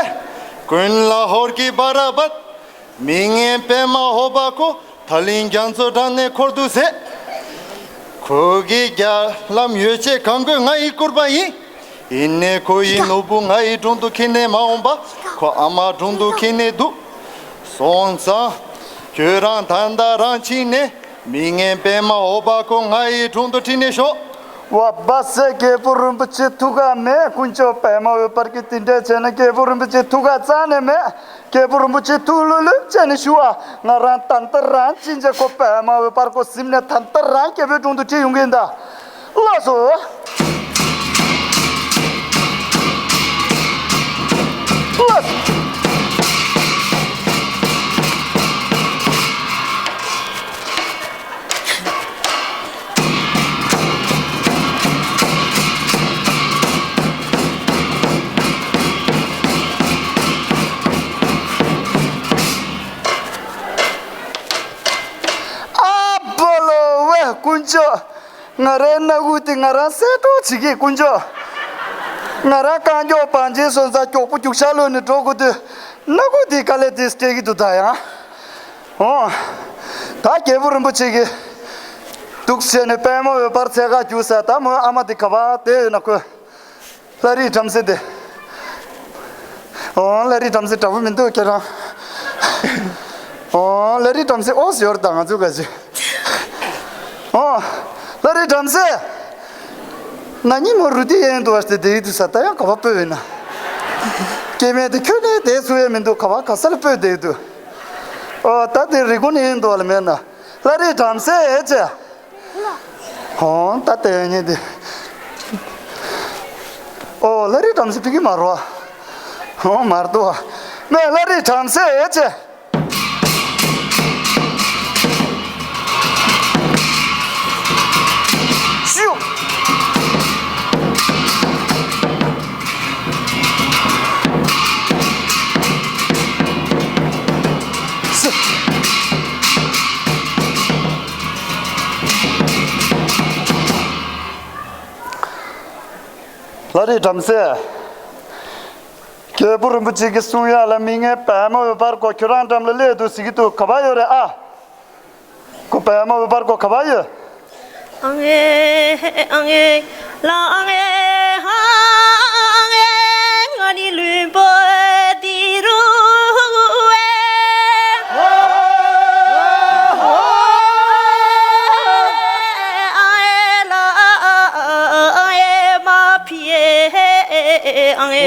ཀུན་ལ་ཧོར་གྱི་བ་ར་བད། མི་ངན་པད་མ་ཧོ་བ་ཁོ། ཐ་ལིང་རྒྱ་མཚོ་དྲངས་ནས་འཁོར་འདུག་ཟེ། ཁོ་གི་རྒྱ་ལམ་ཡོད་ཆེ་གང་དགོས་ང་ཡི་སྐུར་པ་ཡིན། ཡིན་ནས་ཁོ་ཡི་ནོར་བུ་ང་ཡི་དྲུང་དུ་ཁྱེར་ནས་མ་འོངས་པ། ཁོ་ཨ་མ་དྲུང་དུ་ཁྱེར་ནས་འདུག་སོང་ཙང་། ཁྱོད་རང་ད་ལྟ་རང་ཕྱིན་ནས་མི་ངན་པད་མ་འོད་འབར་ཁོ་ང་ཡི་དྲུང་དུ་ཁྲིད་ནས་ཤོག། བ་སྦ་སེ། རྒྱལ་པོ་རིན་པོ་ཆེ་ཐུགས་ཁག་མེད། དཀོན་མཆོག་པད་མ་འོད་འབར་གྱིས་དེ་འདྲས་བྱས་ན་རྒྱལ་པོ་རིན་པོ་ཆེ་ཐུགས་ཁག་རྩ་ནས་མེད། རྒྱལ་པོ་རིན་པོ་ཆེ་ཐུགས་ལྷོད་ལྷོད་བྱས་ནས་བཞུགས་ཨ། ང་རང་ད་ལྟ་རང་ཕྱིན་བྱས་ཁོ་པད་མ་འོད་འབར་ཁོ་གཟིམ་ནས་ད་ལྟ་རང་རྒྱལ་པོའི་དྲུང་དུ་ཁྲིད་ཡོང་གི་ཡིན་ད། ལགས་སོ། ལགས་སོ། ཨ་བོ་ལོ་ཝེ། དཀོན་མཆོག། ང་རའི་སྣ་ཁུག་དེ་ང་རང་གསལ་སྒྲོག་བྱེད་ཀྱི། དཀོན་མཆོག། ང་རང་རྐང་མགྱོགས་བང་ཆེན་སོང་ཙང་མགྱོགས་པོ་རྒྱུག་ཤར་ལོག་ནས་འགྲོ་དགོས་དུས། སྣ་ཁུག་དེ་དཀའ་ལས་དེ་སྤྲད་ཀྱི་འདུག་ད་ཡང་། འོ། ད་རྒྱལ་པོ་རིན་པོ་ཆེ་གིས་འདུག་བྱས་ནས་པད་མ་འོད་འབར་འཚོལ་ག་རྒྱུགས་ས། ད་མོའི་ཨ་མ་དེ་ག་པར་བསྡད་ཡོད་ན་ཁོས། བླ་རི་བྲམ་ཟེ་དེ། འོ། བླ་རི་བྲམ་ཟེ་འདྲ་པོ་མི་འདུག་ཁྱེད་རང་། འོ། བླ་རི་བྲམ་ཟེ་ཨོ་ཟེར་ཡོད་རེད་ད། ང་ཚོ་ག་ཅི། འོ། བླ་རི་བྲམ་ཟེ། ན་ནིང་མོ་རུ་ཏི་ཡན་དུ་བ་སྟེ་བསྡད་ཡོད་དུས་ས། ད་ཡང་ག་པར་སྤོས་ཡོད་ན། སྐྱེ་དམན་དེ་ཁྱོད་ནས་བསྡད་ཚུགས་ཡ་མི་འདུག་ག་པར་ག་ས་ལ་སྤོས་བསྡད་ཡོད་དུས། འོ། ད་དེ་རི་ཀོན་ཡན་དུ་བ་ལ་མེད་ན། བླ་རི་བྲམ་ཟེ་ཨེ་ཅེ། ཧོང་ད་ལྟ་ཡང་ཉེ་དེ། ཨོ། བླ་རི་བྲམ་ཟེ་ཕི་གི་མ་རོ། ཧོང་མར་དོ། མེ་བླ་རི་བྲམ་ཟེ་ཨེ་ཅེ། ཤུ། སི། བླ་རི་བྲམ་ཟེ། རྒྱལ་པོ་རིན་པོ་ཆེ་གིས་གསུང་ཡག་ལ་མི་ངན་པད་མ་འོད་འབར་ཁོ་ཁྱོད་རང་འགྲམ་ལ་སླེབས་འདུག་ཟེར་གྱི་འདུག་ག་པར་ཡོད་རེད་ཨ། ཁོ་པད་མ་འོད་འབར་ཁོ་ག་པར་ཡོད། ཨང་ཨེ་ཨང་ཨེ་ལ་ཨང་ཨེ་ཧ་ཨང་ཨེ། ང་ནི་ལུས་པོ་འདི་རུ་ཨེ། ཨང་ཨེ་ལ་ཨང་ཨེ་མ་ཕི་ཨེ་ཨང་ཨེ།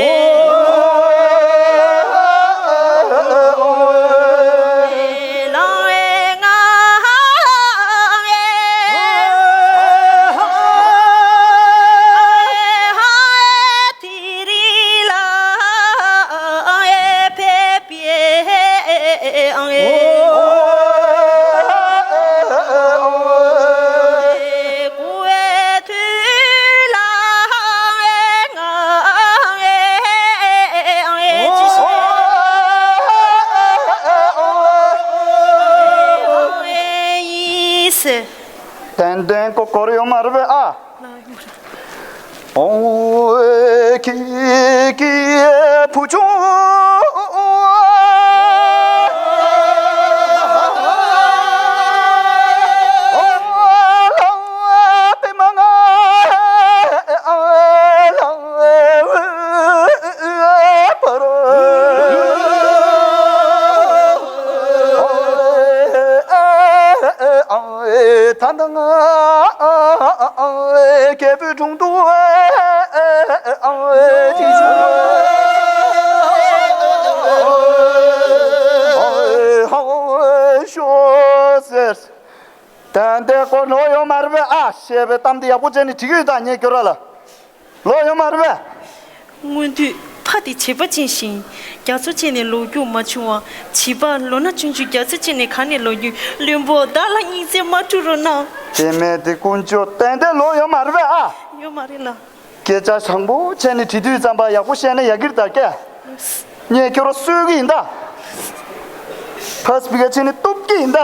ཏན་ཏན་ཀོ་ཀོ་རེ་ཡོད་མ་རེད་པས་ཨ། ཨོ་ཀི་ཀི་བུ་ཆུང་། ད་ལྟ་ང་རྒྱལ་པོའི་དྲུང་དུ་ཅི་བྱུང་ཤོག་ཟེར། ཏན་ཏན་ཁོ་ལོག་ཡོང་མ་རེད་པས་ཨ། བཤད་པའི་གཏམ་དེ་ཡག་པོ་བྱས་ནས་དྲི་གི་ཡོད་ད། ངས་ཁྱོད་ར་ལ། ལོག་ཡོང་མ་རེད་པས། སྔོན་དུས་ཕ་དེ་བྱིས་པ་ཅན་ཞིག་རྒྱ་མཚོ་ཆེ་ནས་ལོག་རྒྱུ་མ་བྱུང་བ། བྱིས་པ་ལོ་ན་ཆུང་ཆུང་རྒྱ་མཚོ་ཆེ་ནས་ག་ནས་ལོག་རྒྱུ། བློན་པོ་བདག་ལ་སྙིང་རྗེ་མ་སྤྲོ་རོགས་གནང་། དེ་མེད་དེ་དཀོན་མཆོག་ཏན་ཏན་ལོག་ཡོང་མ་རེད་པས་ཨ། ཡོད་མ་རེད་ལ། སྐད་ཆ་བཟང་པོ་བྱས་ནས་དྲི་དུས་ཙམ་པ་ཡག་པོ་བཤད་ན་ཡག་གི་རེད་ད་ཀྱེ། ངས་ཁྱོད་ར་གསོད་གི་ཡིན་ད། ཕ་སྤི་ཀ་ཆེ་ནས་གཏུབ་ཀྱི་ཡིན་ད།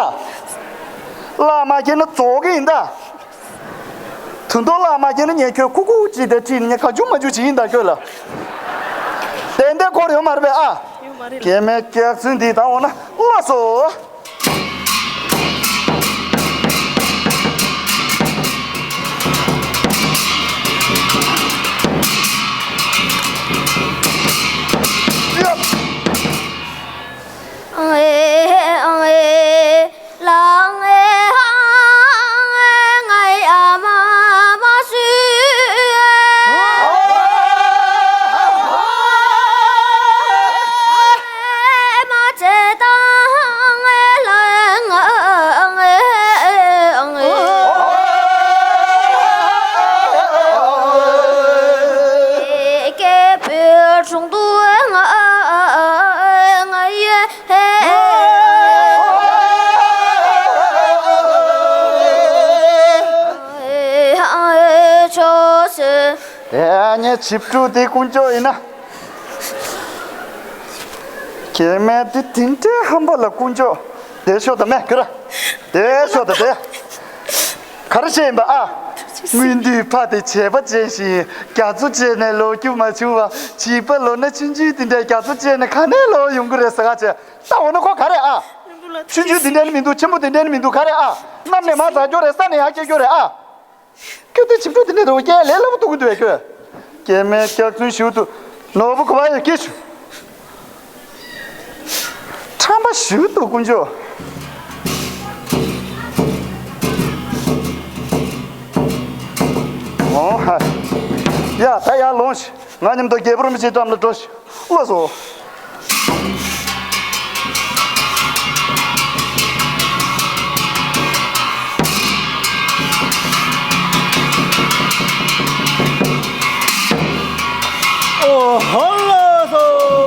བླ་མ་ཁྱེད་ནི་རྫོགས་ཀྱི་ཡིན་ད། དུ་མདོ་བླ་མ་ཁྱེད་ནི་ངས་ཁྱོད་ཁུ་ཁུ་ཅིག་དེ་ཁྲིད་ནས་ངས་ག་བྱུང་མ་བྱུང་བྱེད་ཡིན་ད་ཁྱོད་ལ། ཏན་ཏན་འཁོར་ཡོད་མ་རེད་པས་ཨ། ཡོད་མ་རེད་ལ། སྐྱེ་མེད་སྐྱག་རྫུན་འདི་དང་འོ་ན་ལགས་སོ། ངའི་བྱིས་ཕྲུག་དེ་དཀོན་མཆོག་ཡིན་ན། སྐྱེ་དམན་དེ་དེ་འདྲའི་ཧམ་པ་ལ་དཀོན་མཆོག་དེ་ཤོག་དང་མེད་ཁྱོད་ར། དེ་ཤོག་དང་དེ། ག་རེ་བྱས་ཡིན་པ་ཨ། སྔོན་དུས་ཕ་དེ་བྱས་པ་བྱས་ཤིང་རྒྱ་མཚོ་བྱས་ནས་ལོག་རྒྱུ་མ་བྱུང་བ། བྱིས་པ་ལོ་ན་ཆུང་ཆུང་དེ་འདྲའི་རྒྱ་མཚོ་བྱས་ནས་ག་ནས་ལོག་ཡོང་གི་རེད་ཟེར་ག་བྱས། ད་འོ་ན་ཁོ་ག་རེད་ཨ། ཆུང་ཆུང་དེ་འདྲ་ནི་མི་འདུག་ཆེན་པོ་དེ་འདྲ་ནི་མི་འདུག་ག་རེད་ཨ། གནམ་ནས་མར་འཛག་རྒྱུ་རེད། ས་ནས་ཡར་སྐྱེ་རྒྱུ་རེད་ཨ། ཁྱོད་དེ་བྱིས་ཕྲུག་དེ་འདྲ་རེད་བ། སྐྱེ་ལས་སླ་པོ་ཐུག་གི་འདུག་བས་ཁྱོད། སྐྱེ་དམན་སྐྱག་རྫུན་ཞུ་འདུག་ནོར་བུ་གོ་བ་ཡོད་སྐྱེ་ཞུ། ཁྲམ་པ་ཞུ་འདུག་དཀོན་མཆོག་ཨོ་ཧ། ཡ་ད་ཡར་ལོངས་ཤིག་ང་མཉམ་དུ་རྒྱལ་པོ་རིན་པོ་ཆེའི་འགྲམ་ལ་འགྲོ་ཞིག་ལགས་སོ། ཨོ་ཧ་ལགས་སོ།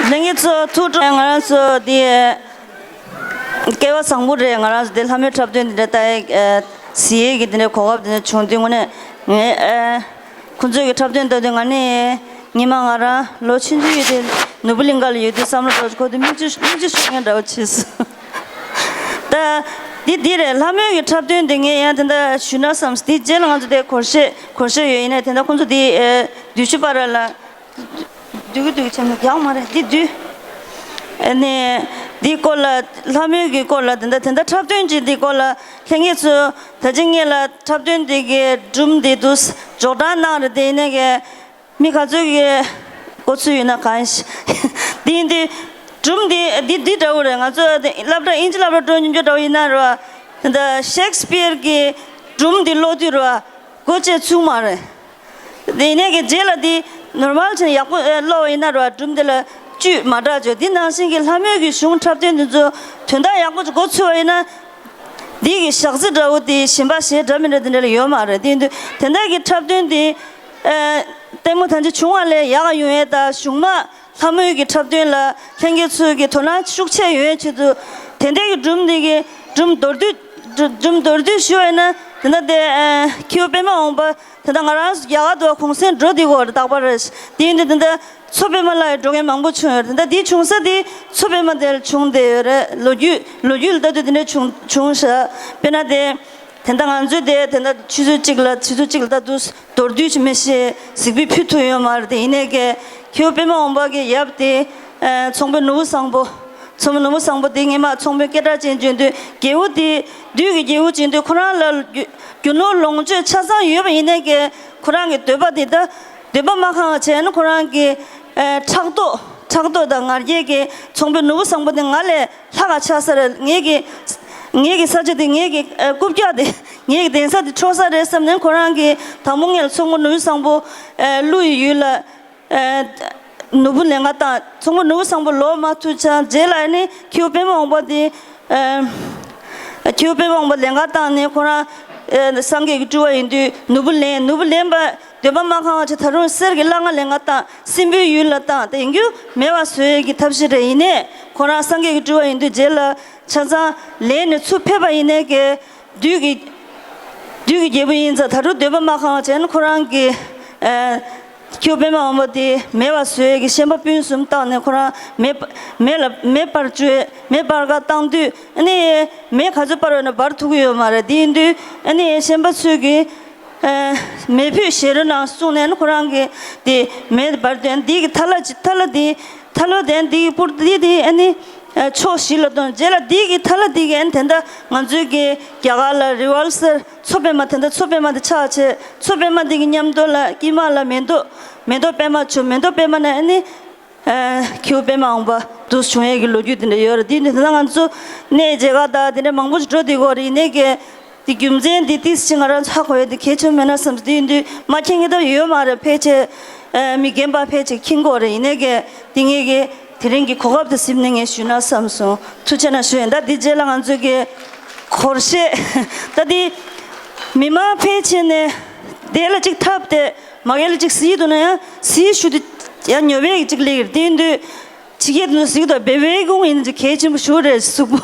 ལྷན་རྒྱས་ཚོ་ཐུགས་སྤྲོ། ང་རང་ཚོ་འདི་སྐལ་བ་བཟང་པོ་རེད། ང་རང་ཚོ་འདི་ལྷ་མོའི་འཁྲབ་སྟོན་འདི་འདྲ་ལྟ་ཡས་གཟིགས་ཡས་ཀྱི་འདི་འདྲའི་གོ་སྐབས་འདི་འདྲ་བྱུང་དུས་དངོས་གནས་ངས་ཁོང་ཚོའི་གི་འཁྲབ་སྟོན་ལྟ་དུས་ང་ནི་ཉི་མ་ང་རང་ལོ་ཆུང་ཆུང་ཡོད་དུས་ནོར་བུ་གླིང་ག་ལ་ཡོད་དུས་བསམ་བློ་འདྲ་བོ་ཞིག་འཁོར་དུས་མིག་ཆུ་མིག་ཆུ་ཤོར་མཁན་འདྲ་བོ་བྱས་སོང་། ད་འདི་འདི་རེད། ལྷ་མོའི་གི་འཁྲབ་སྟོན་འདི་ངས་ཡང་དེ་འདྲ་ཞུས་ན་བསམ། འདི་རྗེས་ལ་ང་ཚོ་དེ་གོ་ཤེས་གོ་ཤེས་ཡོད། ཡིན་ནའི་དེ་འདྲ་ཁོང་ཚོ་འདི་ཨེ་བདུད་ཤུ་པ་ར་ལ་བདུད་ཀྱི་བདུད་ཀྱི་ཆེན་མོ་རྒྱག་མ་རེད། འདི་བདུད་ཨེ་ནས་འདི་སྐོར་ལ་ལྷ་མོའི་གི་སྐོར་ལ་དེ་འདྲ་དེ་འདྲ་འཁྲབ་སྟོན་ཅིག་འདི་སྐོར་ལ་ལྷན་རྒྱས་ཚོ་ད་ཅི་ངེད་ལ་འཁྲབ་སྟོན་འདི་གི་སྒྲུང་འདི་འདུག་འཇོག་གྲངས་གནང་རེད། དེ་ཡིན་ནའི་གི་མི་ག་ཚོད་ཀྱི་གོ་ཚུལ་ཡོད་ན་གང་ཞིག་འདི་ཡིན་དུས་སྒྲུང་འདི་འདི་འདི་འདྲ་བོ་རེད། ང་ཚོ་སློབ་གྲྭ་དབྱིན་ཇི་སློབ་གྲྭ་འགྲོ་མྱོང་རྒྱུ་འདྲ་བོ་ཡིན་ན་རེད་བ། དེ་འདྲ་ཤེག་སི་པིར་གྱི་སྒྲུང་འདི་ཀློག་དུས་རེད་བ། གོ་ཆེ་ཚུགས་མ་རེད། དེ་ནས་ཀྱི་རྗེས་ལ་འདི་ནོར་མལ་ཆེན་ཡག་པོ་ཨེ་ཀློག་པ་ཡིན་ན་རེད་བ། སྒྲུང་འདི་ལ་བཅུད་མ་དྲག་བྱོས། འདི་ནང་བཞིན་གྱི་ལྷ་མོའི་གི་གཞུང་འཁྲབ་སྟོན་འདི་ཚོ་དོན་དག་ཡག་པོ་ཅིག་གོ་ཚུགས་པ་ཡིན་ན། འདི་གི་ཞག་རྩི་འདྲ་བོ་དེ་གཞན་པ་གཞན་འདྲ་མི་འདྲ་དེ་འདྲ་ལ་ཡོད་མ་རེད། དེ་ཡིན་དུས་དེ་འདྲ་གི་འཁྲབ་སྟོན་དེ་ཨེ་ལྟད་མོ་ད་ཅི་བྱུང་བ་ལས་ཡག་ཡོང་ཡས་དང་གཞུང་མ་ལྷ་མོའི་གི་འཁྲབ་སྟོན་ལ་ལྷན་རྒྱས་ཚོའི་གི་དོ་སྣང་ཤུགས་ཆེ་ཡོང་ཡས་ཆེད་དུ་དེ་འདྲ་གི་སྒྲུང་འདི་གི་སྒྲུང་མདོར་བསྡུས་སྒྲུང་མདོར་བསྡུས་ཞུ་བ་ཡིན་ན། དེ་འདྲ་དེ་ཨེ་ཁྱེའུ་པད་མ་འོངས་པ་དེ་འདྲ་ང་རང་རྒྱ་གར་དུ་གུང་སེང་འགྲོ་བསྡད་ཡོད་རེད། རྟག་པར་རེད། དེ་ཡིན་དུས་དེ་འདྲ་མཚོ་པད་མ་ལ་ཡང་འགྲོ་མཁན་མང་པོ་བྱུང་ཡོད་རེད། དེ་འདྲ་དེ་བྱུང་ས་དེ་མཚོ་པད་མ་དེར་བྱུང་བསྡད་ཡོད་རེད། ལོ་རྒྱུས་ལོ་རྒྱུས་ལ་ལྟ་དུས་དེ་འདྲ་བྱུང་བྱུང་ཤག་དཔེར་ན་དེ། དེ་འདྲ་ང་ཚོས་དེ་དེ་འདྲ་ཆུ་ཚོད་གཅིག་ལ་ཆུ་ཚོད་གཅིག་ལ་ད་དུང་མདོར་བསྡུས་ཅིག་མི་ཤེས་གཟིགས་འབུལ་ཕུལ་ཐུབ་ཡོད་མ་རེད། དེ་ཡིན་ནའི་གི་ཁྱེའུ་པད་མ་འོང་པ་གི་ཡབ་དེ་ཨ་ཚོང་དཔོན་ནོར་བུ་བཟང་པོ། ཚོང་དཔོན་ནོར་བུ་བཟང་པོ་དེ་སྔོན་མ་ཚོང་དཔོན་སྐད་གྲགས་ཅན་བྱོན་དུས་རྒྱལ་པོ་དེ་བདུད་ཀྱི་རྒྱལ་པོ་བྱོན་དུས་ཁོ་རང་ལ་རྒྱུ་རྒྱུ་ནོར་ལོངས་སྤྱོད་ཆ་ཚང་ཡོད་པ་ཡིན་ནའི་གི་ཁོ་རང་གི་འདོད་པ་དེ་ད་འདོད་པ་མ་ཁེངས་པ་བྱས་ན་ཁོ་རང་གི་ཨ་ཕྲག་དོག་ཕྲག་དོག་དང་ང་རྒྱལ་གྱི་ཚོང་དཔོན་ནོར་བུ་བཟང་པོ་དེ་ང་ལས་ལྷག་ག་ཆགས་ས་རེད། ངེད་ཀྱི་ངེད་ཀྱི་ས་ཆ་དེ་ངེད་ཀྱི་ཨ་རྐུབ་བཀྱག་དེ་ངེད་ཀྱི་གདན་ས་དེ་འཕྲོག་ས་རེད་བསམ་ནས་ཁོ་རང་གིས་དང་པོ་ངེད་ལ་ཚོང་དཔོན་ནོར་བུ་བཟང་པོ་ཨ་བླུག་ཡི་ཡུལ་ལ་ཨ་ནོར་བུ་ལེན་ག་བཏང་། ཚོང་དཔོན་ནོར་བུ་བཟང་པོ་ལོག་མ་ཐུབ་ཙང་རྗེས་ལ་ནི་ཁྱེའུ་པད་མ་འོང་པ་དེ་ཨ་ཁྱེའུ་པད་མ་འོང་པ་ལེན་ག་བཏང་ནས་ཁོ་རང་ཨ་སངས་རྒྱས་ཀྱི་སྤྲུལ་བ་ཡིན་དུས་ནོར་བུ་ལེན། ནོར་བུ་ལེན་པ་འདོད་པ་མ་ཁེངས་པ་བྱས་ད་རུང་གསེར་གྱི་སླ་ང་ལེན་ག་བཏང་། སྲིན་པོའི་ཡུལ་ལ་བཏང་། དེ་ཡིན་རྒྱུ་མེད་པ་བཟོ་ཡས་ཀྱི་ཐབས་ཤེས་རེད། ཡིན་ནའི་ཁོ་རང་སངས་རྒྱས་ཀྱི་སྤྲུལ་བ་ཡིན་དུས་རྗེས་ལ་ཆ་ཚང་ལེན་ནས་ཚུར་ཕེབས་པ་ཡིན་ནའི་གི་བདུད་ཀྱི་བདུད་ཀྱི་རྒྱལ་པོ་ཡིན་ཙང་ད་རུང་འདོད་པ་མ་ཁེངས་པ་བྱས་ན་ཁོ་རང་གི་ཨ་ཁྱེའུ་པད་མ་འོང་པ་དེ་མེད་པ་བཟོ་ཡས་ཀྱི་ཤན་པ་སྤུན་གསུམ་བཏང་ནས་ཁོ་རང་མེ་མེ་ལ་མེ་སྤར་བཅུག་མེ་སྤར་ག་བཏང་དུས་ཨ་ནི་མེ་ག་ཚོད་སྤར་བ་ཡིན་ན་འབར་ཐུབ་ཀྱི་ཡོད་མ་རེད། དེ་ཡིན་དུས་ཨ་ནི་ཤན་པ་ཚོས་ཀྱིས་ཨ་མེ་ཕུད་བཞེས་རོགས་གནང་གསུངས་ནས་ཁོ་རང་གིས་དེ་མེ་འབར་དུས་འདི་གི་ཐ་ལ་ཅི་ཐ་ལ་དེ་ཐ་ལོ་དེ་འདི་གི་སྤུར་དེ་དེ་ཨ་ནི་ཕྱོགས་བཞི་ལ་གཏོང་། རྗེས་ལ་འདི་གི་ཐ་ལ་འདི་གི་ཨ་ནི་དེ་འདྲ་ང་ཚོའི་གི་རྒྱ་གར་ལ་རི་ཝལ་སར་མཚོ་པད་མ་དེ་འདྲ་མཚོ་པད་མ་དེ་ཆགས་བྱས་མཚོ་པད་མ་དེ་གི་མཉམ་དུ་ལ་དཀྱིལ་མ་ལ་མེ་ཏོག་མེ་ཏོག་པད་མ་བྱུང་། མེ་ཏོག་པད་མ་ནས་ཨ་ནི་ཨ་ཁྱེའུ་པད་མ་འོང་པ་འདུག་བྱུང་ཡས་ཀྱི་ལོ་རྒྱུས་དེ་འདྲ་ཡོད་རེད། དེ་འདྲ་ད་ང་ཚོ་གནས་མཇལ་ཁ་དང་དེ་འདྲ་མང་པོ་ཞིག་འགྲོ་བསྡད་ཀྱི་ཡོད་རེད། ཡིན་ནའི་གི་དེ་རྒྱུ་མཚན་དེ་ཏིས་ཅི་ང་རང་ཚོ་ཧ་གོ་ཡས་དེ་གལ་ཆེན་མེད་ན་བསམ་སོང་། དེ་ཡིན་དུས་མ་མཁྱེན་མཁན་ད་ཡོད་མ་རེད། ཕལ་ཆེར་ཨ་མི་རྒན་པ་ཕལ་ཆེར་མཁྱེན་གྱི་ཡོད་རེད། ཡིན་ནའི་གི་དེ་ངེད་ཀྱི་དེ་རིང་གི་གོ་སྐབས་དེ་ཟིན་ནས་ངས་ཞུས་ན་བསམ་སོང་། ཐུགས་རྗེ་གནང་ཞུ་ཡིན། ད་དེ་རྗེས་ལ་ང་ཚོ་གི་གོར་ཤེས་ད་དེ་མི་མང་ཕལ་ཆེར་ནས་དེ་ལ་གཅིག་འཐབ་སྟེ་མ་གི་ལ་གཅིག་གཟིགས་འདུག་ན་ཡང་གཟིགས་ཞུ་དུས་ཡང་ཉོབ་པའི་གཅིག་སླེབས་ཀྱི་རེད། དེ་ཡིན་དུས། ཕྱི་རྒྱལ་དུ་གཟིགས་དང་བེ་བའི་ཀུང་ཡིན་གྱི་གལ་ཆེན་པོ་ཞིག་རེད། གཟུགས་པོ་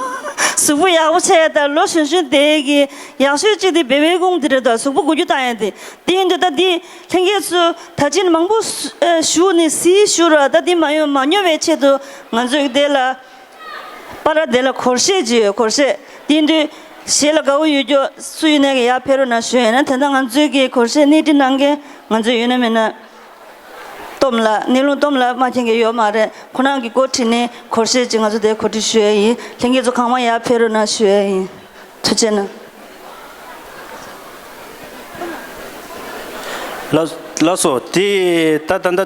གཟུགས་པོ་ཡག་པོ་བྱས་དང་ལོ་གཞོན་གཞོན་དེ་གི་ཡག་ཤོས་གཅིག་དེ་བེ་བའི་ཀུང་དེ་རེད་དོ། གཟུགས་པོ་འགུལ་སྐྱོད་བཏང་ཡ་དེ། དེ་ཡིན་དུས་ད་འདི་ལྷན་རྒྱས་ཚོ་ད་ཅིན་མང་པོ་ཨ་ཞུ་ནས་གཟིགས་ཞུ་ར། ད་འདི་མ་ཡོང་མ་ཉོ་བའི་ཆེད་དུ་ང་ཚོས་དེ་ལ་པ་ར་དེ་ལ་གོར་ཤེས་ཅིག་ཡོད། གོར་ཤེས་དེ་ཡིན་དུས་ཞེ་ལ་དགའ་བོ་ཡོད་རྒྱུ་སུ་ཡིན་ནའི་གི་ཡར་ཕེབས་རོགས་གནང་ཞུ་ཡ་ཡིན། ན་དེ་ད་ང་ཚོའི་གི་གོར་ཤེས་སྣེ་ཁྲིད་གནང་མཁན་ང་ཚོ་ཡོད་ན་མེད་ན། སྟོབས་ལགས། གནས་ལུང་སྟོབས་ལགས་མ་མཁྱེན་མཁན་ཡོད་མ་རེད། ཁོ་རང་གི་འགོ་ཁྲིད་ནས་གོར་ཤེས་ཅིག་ང་ཚོ་དེ་གོ་སྒྲིག་ཞུ་ཡ་ཡིན། ལྷན་རྒྱས་ཚོ་གང་མང་ཡར་ཕེབས་རོགས་གནང་ཞུ་ཡ་ཡིན། ཐུགས་རྗེ་གནང་། ལགས་ལགས་སོ། དེ་ད་ད་ལྟ་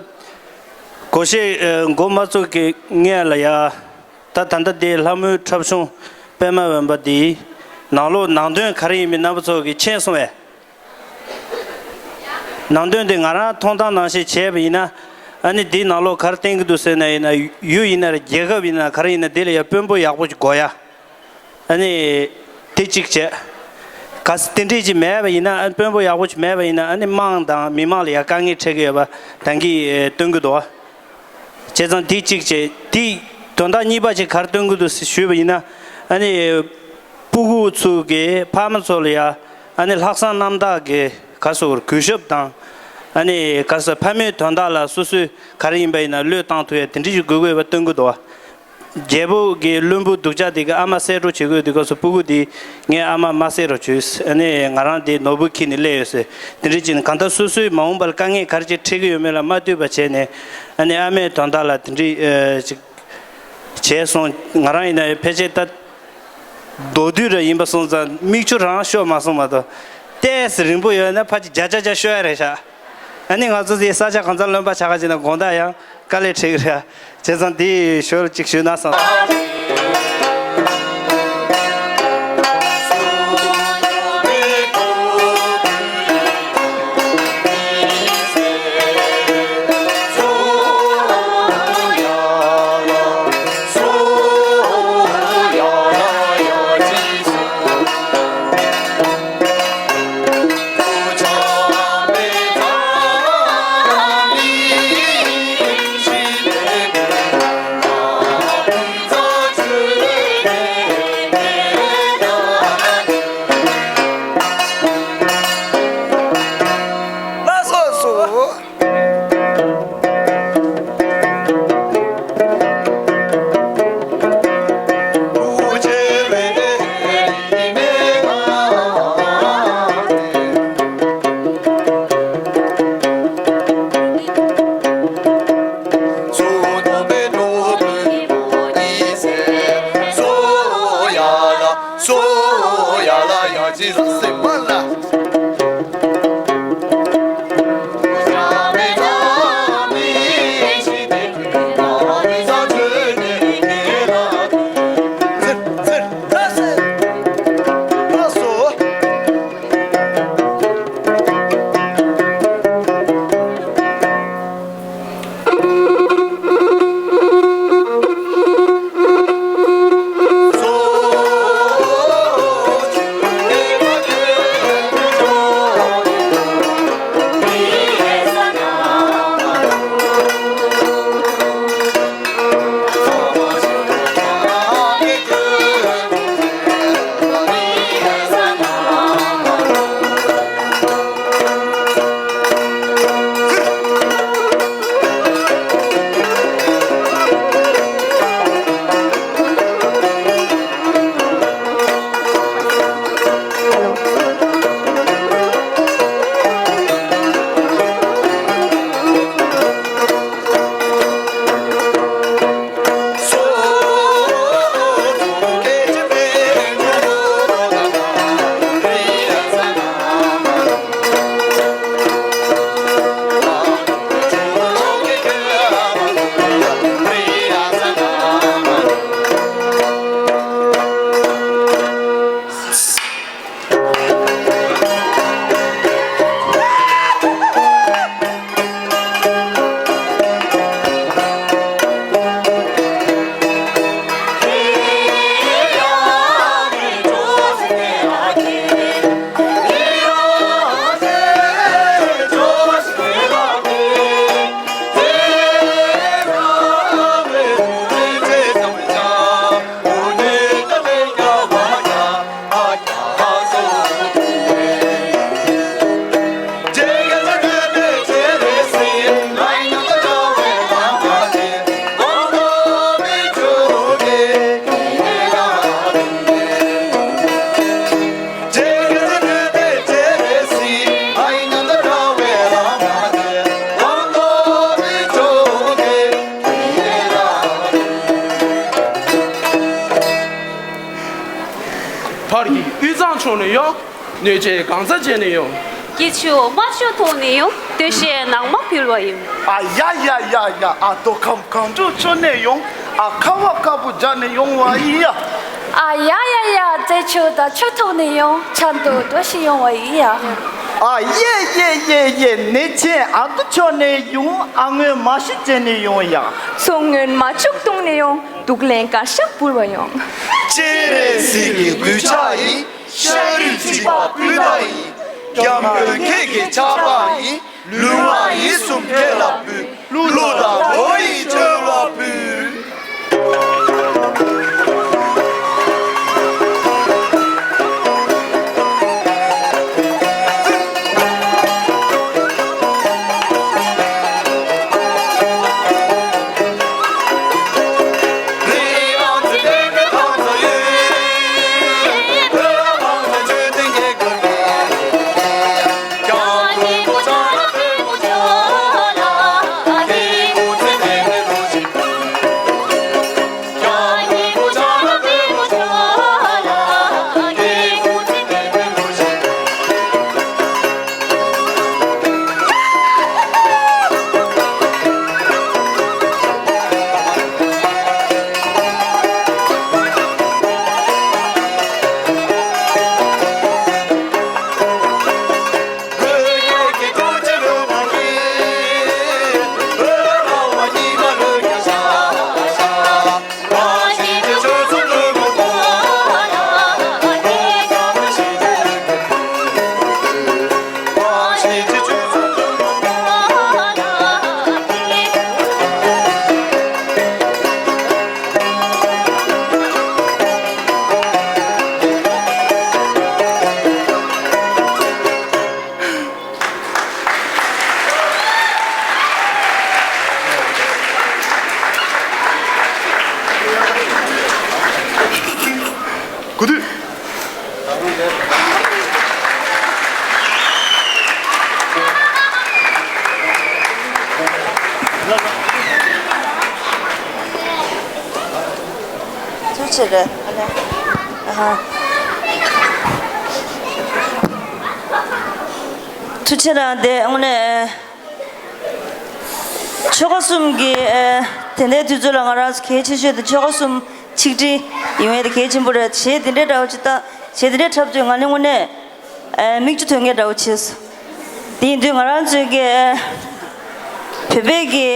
གོར་ཤེས་ཨ་འགོ་མ་བཙུགས་ཀྱི་སྔོན་ལ་ཡ། ད་ད་ལྟ་དེ་ལྷ་མོའི་འཁྲབ་གཞུང་པད་མ་འོན་པ་དེའི་ནང་ལོགས་ནང་དོན་ག་རེ་ཡིན་མིན་རྣམ་པ་ཚོ་གིས་མཁྱེན་སོང་བས། ནང་དོན་དེ་ང་རང་མཐོང་སྟངས་ནང་བཞིན་བྱས་པ་ཡིན་ན། ཨ་ནི་འདིའི་ནང་ལོགས་ག་རེ་བསྟན་གྱི་འདུག་ཟེར་ན་ཡིན་ན། ཡུལ་ཡིན་ན་རེད། རྒྱལ་ཁབ་ཡིན་ན་ག་རེ་ཡིན་ན་འདི་ལ་ཡ་དཔོན་པོ་ཡག་པོ་ཅིག་དགོས་ཡ། ཨ་ནི་དེ་གཅིག་བྱས། ག་ས་དེ་འདྲས་ཅིག་མེད་པ་ཡིན་ན། ཨ་ནི་དཔོན་པོ་ཡག་པོ་ཅིག་མེད་པ་ཡིན་ན། ཨ་ནི་དམངས་དང་མི་མང་ལ་ཡ་དཀའ་ངལ་འཕྲད་ཀྱི་ཡོད་པ་ད་གིན་སྟོན་གྱི་འདུག་བ། བྱས་ཙང་དེ་གཅིག་བྱས། དེ་དོན་དག་གཉིས་པ་ཅིག་ག་རེ་སྟོན་གྱི་འདུག་ཞུས་པ་ཡིན་ན། ཨ་ནི་སྤུ་གུ་ཚོ་གི་ཕ་མ་ཚོ་ལ་ཡ་ཨ་ནི་ལྷག་བསམ་རྣམ་དག་གི་ག་སོ་གུས་ཞབས་དང་། ཨ་ནི་ག་སོ་ཕ་མའི་དོན་དག་ལ་སོ་སོས་ག་རེ་ཡིན་པ་ཡིན་ན་བློས་བཏང་ཐུབ་ཡ་དེ་འདྲ་ཞིག་དགོས་ཀྱི་ཡོད་པ་སྟོན་གྱི་འདུག་བ། རྒྱལ་པོ་གི་བློན་པོ་སྡུག་ཅག་དེ་གི་ཨ་མ་བསད་འགྲོ་བྱེད་དགོས་དུས་སྐབས་སུ་སྤུ་གུ་དེས་ངའི་ཨ་མ་མ་བསད་རོགས་བྱོས། ཨ་ནི་ང་རང་དེ་ནོར་བུ་འཁྱེར་ནས་སླེབས་ཡོད་ཟེར། དེ་འདྲ་བྱས་ནས་གང་ལྟར་སོ་སོའི་མ་འོངས་པར་དཀའ་ངལ་ག་རེ་ཅིག་འཕྲད་ཀྱི་ཡོད་མེད་ལ་མ་ལྟོས་པ་བྱས་ནས། ཨ་ནི་ཨ་མའི་དོན་དག་ལ་དེ་འདྲ་ཨ་ཅིག་བྱས་སོང་། ང་རང་ཡིན་ན་ཕལ་ཆེར་ད་མདོར་བསྡུས་ར་ཡིན་པ་སོང་ཙང་མིག་ཆུ་རང་ཤོར་མ་སོང་མ་གཏོགས། ཏོག་ཙམ་རིང་པོ་ཡོད་ན་ཕར་ཅིག་བརྒྱ་ཆ་བརྒྱ་ཤོར་ཡ་རེད་ཤག་ཨ་ནི་ང་ཚོ་འདི་ས་ཆ་གང་ཙམ་རློན་པ་ཆགས་ཀ་བྱས་ན་དགོང་དག་ཡང་དཀའ་ལས་འཕྲད་ཀྱི་རེད། བྱས་ཙང་འདི་ཞོར་ཅིག་ཞུས་ན་བསམ། ཡོང་། སྣོད་ཆས་གང་ཟག་བྱས་ནས་ཡོང་། སྐྱིད་ཆུ་རྨ་ཆུ་འཐུང་ནས་ཡོང་། སྟོད་གཞས་ནང་མ་ཕུལ་བ་ཡིན། ཨ་ཡ་ཡ་ཡ་ཡ། ཨ་མདོ་ཁམས་སྒང་དྲུག་ཕྱོགས་ནས་ཡོང་། ཨ་ཁ་བ་དཀར་པོ་སྦྱར་ནས་ཡོང་བ་ཡིན་ཡ། ཨ་ཡ་ཡ་ཡ། རྫས་ཆུ་དང་ཆུ་འཐུང་ནས་ཡོང་། ཆ་འདུག་འགྲོ་ཞིག་ཡོང་བ་ཡིན་ཡ། ཨ་ཡེ་ཡེ་ཡེ་ཡེ། ནེ་ཆེན་ཨ་མདོ་ཕྱོགས་ནས་ཡོང་། ཨ་སྔོན་མ་ཤི་བྱས་ནས་ཡོང་ཡ། མཚོ་སྔོན་མ་བཅུག་བཏུང་ནས་ཡོང་། དུག་ལེན་དཀར་ཤ་འབུལ་བ་ཡོང་། སྤྱན་རས་གཟིགས་ཀྱི་གདུལ་བྱ་ཡིན། ཤ་རུས་གཅིག་པ་སྤུན་ཟླ་ཡིན། སྐྱབས་མགོན་ཁྱེད་ཀྱི་ཆབ་འབངས་ཡིན། ལུས་ངག་ཡིད་གསུམ་ཁྱེད་ལ་འབུལ། གླུ་དང་བོ་ཡིས་བཅོལ་བ་ཕུལ། གོ་དུས། ཐུགས་རྗེ་ཆེ་རེད། ཨ་ནི། ཨ་ཧ། ཐུགས་རྗེ་ཆེ་རང་དེ་དངོས་གནས། ཆོལ་ཁ་གསུམ་གྱི་ཨེ། དེ་འདྲའི་དུས་ཚོད་ལ་ང་རང་ཚོ་གལ་ཆེ་ཤོས་དེ་ཆོལ་ཁ་གསུམ་ཆིག་སྒྲིལ་ཡོང་ཡས་དེ་གལ་ཆེན་པོ་རེད། གཞས་དེ་འདྲའི་འདྲ་བོ་ཅིག་བཏང་། གཞས་དེ་འདྲའི་འཁྲབ་དུས་ང་ནི་དངོས་གནས་ཨེ། མིག་ཆུ་ཐོན་མཁན་འདྲ་བོ་བྱས་སོང་། དེ་ཡིན་དུས་ང་རང་ཚོའི་གི་ཨེ། བོད་པའི་གི་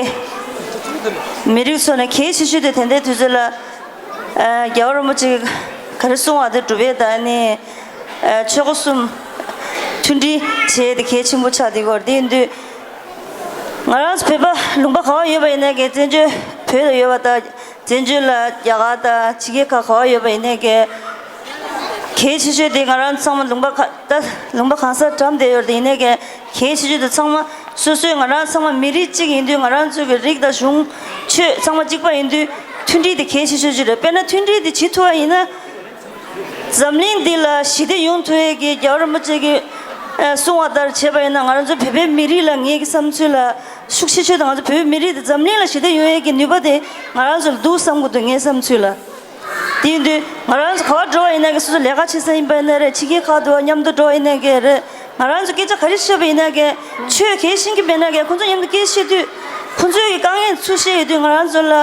མི་རིགས་ཚོ་ནས་གལ་ཆེ་ཤོས་དེ་དེ་འདྲའི་དུས་ཚོད་ལ་ཨེ། རྒྱལ་བ་རིན་པོ་ཆེ་ག་རེ་གསུང་བ་དེ་སྒྲུབ་ཡས་དང་ནི་ཨེ། ཆོལ་ཁ་གསུམ་མཐུན་སྒྲིལ་བྱས་ཏེ་གལ་ཆེན་པོ་ཆགས་བསྡད་ཡོད་རེད། དེ་ཡིན་དུས། ང་རང་ཚོ་བོད་པ་ལུང་པ་ག་པར་ཡོད་པ་ཡིན་ནའི་གི་བཙན་བྱོལ་བོད་ལ་ཡོད་པ་དང་བཙན་བྱོལ་ལ་རྒྱ་གར་དང་ཕྱི་རྒྱལ་ཁག་ག་པར་ཡོད་པ་ཡིན་ནའི་གི་གལ་ཆེ་ཤོས་དེ་ང་རང་ཚང་མ་ལུང་པ་ག་ད་ལུང་པ་གང་སར་འགྲམ་བསྡད་ཡོད་རེད། ཡིན་ནའི་གི་གལ་ཆེ་ཤོས་དེ་ཚང་མ་སོ་སོའི་ང་རང་ཚང་མ་མི་རིགས་གཅིག་ཡིན་དུས། ང་རང་ཚོའི་གི་རིགས་དང་གཞུང་ཆོས་ཚང་མ་གཅིག་པ་ཡིན་དུས། མཐུན་སྒྲིལ་དེ་གལ་ཆེ་ཤོས་ཅིག་རེད། དཔེར་ན་མཐུན་སྒྲིལ་དེ་བྱེད་ཐུབ་པ་ཡིན་ན། འཛམ་གླིང་འདི་ལ་ཞི་བདེ་ཡོང་ཐུབ་ཡས་ཀྱི་རྒྱལ་བ་རིན་པོ་ཆེ་གིས་ཨ་གསུང་བ་ལྟར་བྱས་པ་ཡིན་ན། ང་རང་ཚོ་བོད་པའི་མི་རིགས་ལ་ངའི་གི་བསམ་ཚུལ་ལ་ཤུགས་ཆེ་ཤོས་དེ། ང་ཚོ་བོད་པའི་མི་རིགས་དེ་འཛམ་གླིང་ལ་ཞི་བདེ་ཡོང་ཡས་ཀྱི་ནུས་པ་དེ་ང་རང་ཚོ་ལ་འདུག་བསམ་གྱི་འདུག་ངའི་བསམ་ཚུལ་ལ། དེ་ཡིན་དུས་ང་རང་ཚོ་ག་པར་འགྲོ་བ་ཡིན་ན་གི། སོ་སོ་ལས་ཀ་བྱེད་ས་ཡིན་པ་ཡིན་ན་རེད། ཕྱི་རྒྱལ་ཁག་ཏུ་མཉམ་དུ་འགྲོ་བ་ཡིན་ན་གི་རེད། ང་རང་ཚོ་སྐད་ཆ་ག་རེ་བཤད་པ་ཡིན་ན་གི། ཆོས་གལ་ཤེས་ཀྱི་མེད་ན་གི། ཁོང་ཚོ་མཉམ་དུ་སྐད་བཤད་དུས། ཁོང་ཚོའི་གི་དཀའ་ངལ་ཚུར་བཤད་ཡོད་དུས། ང་རང་ཚོ་ལ་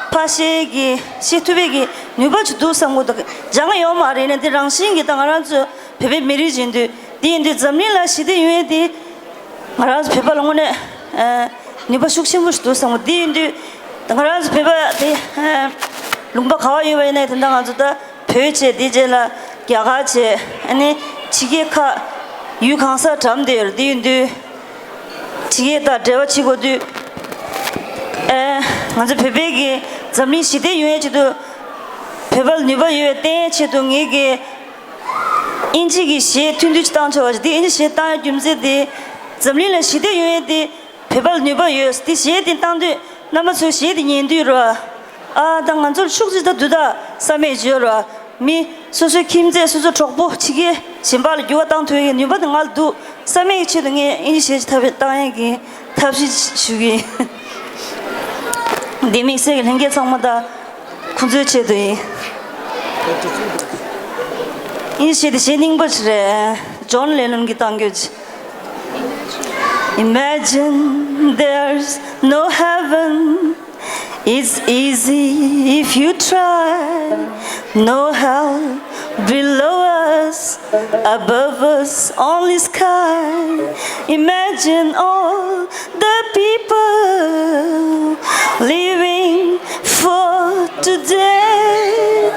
ཕར་བཤད་ཀྱི་བཤད་ཐུབ་པའི་གི་ནུས་པ་ཅིག་འདུག་བསམ་གྱི་འདུག་སྦྱང་ཡོད་མ་རེད་ནས། འདི་རང་བཞིན་གྱི་ད་ང་རང་ཚོ་བོད་པའི་མི་རིགས་ཡིན་དུས། འདི་ཡིན་དུས་འཛམ་གླིང་ལ་ཞི་བདེ་ཡོང་ཡས་དེ་ང་རང་ཚོ་བོད་པ་ལ་དངོས་གནས་ཨ་ནུས་པ་ཤུགས་ཆེན་པོ་ཞིག་འདུག་བསམ་གྱི། འདི་ཡིན་དུས་ང་རང་ཚོ་བོད་པ་དེ་ཨ་ལུང་པ་ག་པར་ཡོད་པ་ཡིན་ནའི་དེ་འདྲ་ང་ཚོ་ད། བོད་བྱས། དེ་རྗེས་ལ་རྒྱ་གར་བྱས། ཨ་ནི་ཕྱི་རྒྱལ་ཁག་ཡུལ་གང་སར་འགྲམ་བསྡད་ཡོད་རེད། དེ་ཡིན་དུས་ཕྱི་རྒྱལ་དང་འབྲེལ་བ་བྱེད་དགོས་དུས། ཨེ། ང་ཚོ་བོད་པའི་གི་འཛམ་གླིང་ཞི་བདེ་ཡོང་ཡས་ཆེད་དུ། བོད་པ་ལ་ནུས་པ་ཡོད་པ་བསྟན་ཡས་ཆེད་དུ། ངེད་ཀྱིས་དབྱིན་ཇི་གི་གཞས་ཐུང་ཐུང་ཅིག་བཏང་ཆོག་པ་ཞིག་འདི་དབྱིན་ཇི་གཞས་བཏང་ཡས་རྒྱུ་མཚན་དེ། འཛམ་གླིང་ལ་ཞི་བདེ་ཡོང་ཡས་དེ། བོད་པ་ལ་ནུས་པ་ཡོད། དེ་གཞས་དེ་བཏང་དུས་རྣམ་པ་ཚོས་གཞས་དེ་ཉན་དུས་རོ། ཨ། ད་ང་ཚོར་ཤུགས་ཅིག་ད་འདུག་ད་བསམ་ཡས་ཅིག་ཡོད་རོ། མི་སོ་སོའི་ཁྱིམ་མཚེས། སོ་སོའི་གྲོགས་པོ། ཕྱི་རྒྱལ་གཞན་པ་ལ་འགྱུར་བ་བཏང་ཐུབ་ཡས་ནུས་པ་དེ་ང་ལ་འདུག་བསམ་ཡས་ཀྱི་ཆེད་དུ་ངས་དབྱིན་ཇི་གཞས་ཅིག་ཐབས་བཏང་ཡས་ཀྱི་ཐབས་ཤེས་ཞུ་གི་ཡིན། འདི་དམིགས་བསལ་གྱི་ལྷན་རྒྱས་ཚང་མ་དང་། ཁོང་ཚོའི་ཆེད་དུ་ཡིན། ཡིན། ཞེས་དེ་གཞས་རྙིང་པ་ཞིག་རེད། ཇོན་ལེ་ནོན་གྱིས་བཏང་རྒྱུ་ཅིག Imagine there's no heaven. It's easy if you try. No hell below us, above us, only sky. Imagine all the people living for today.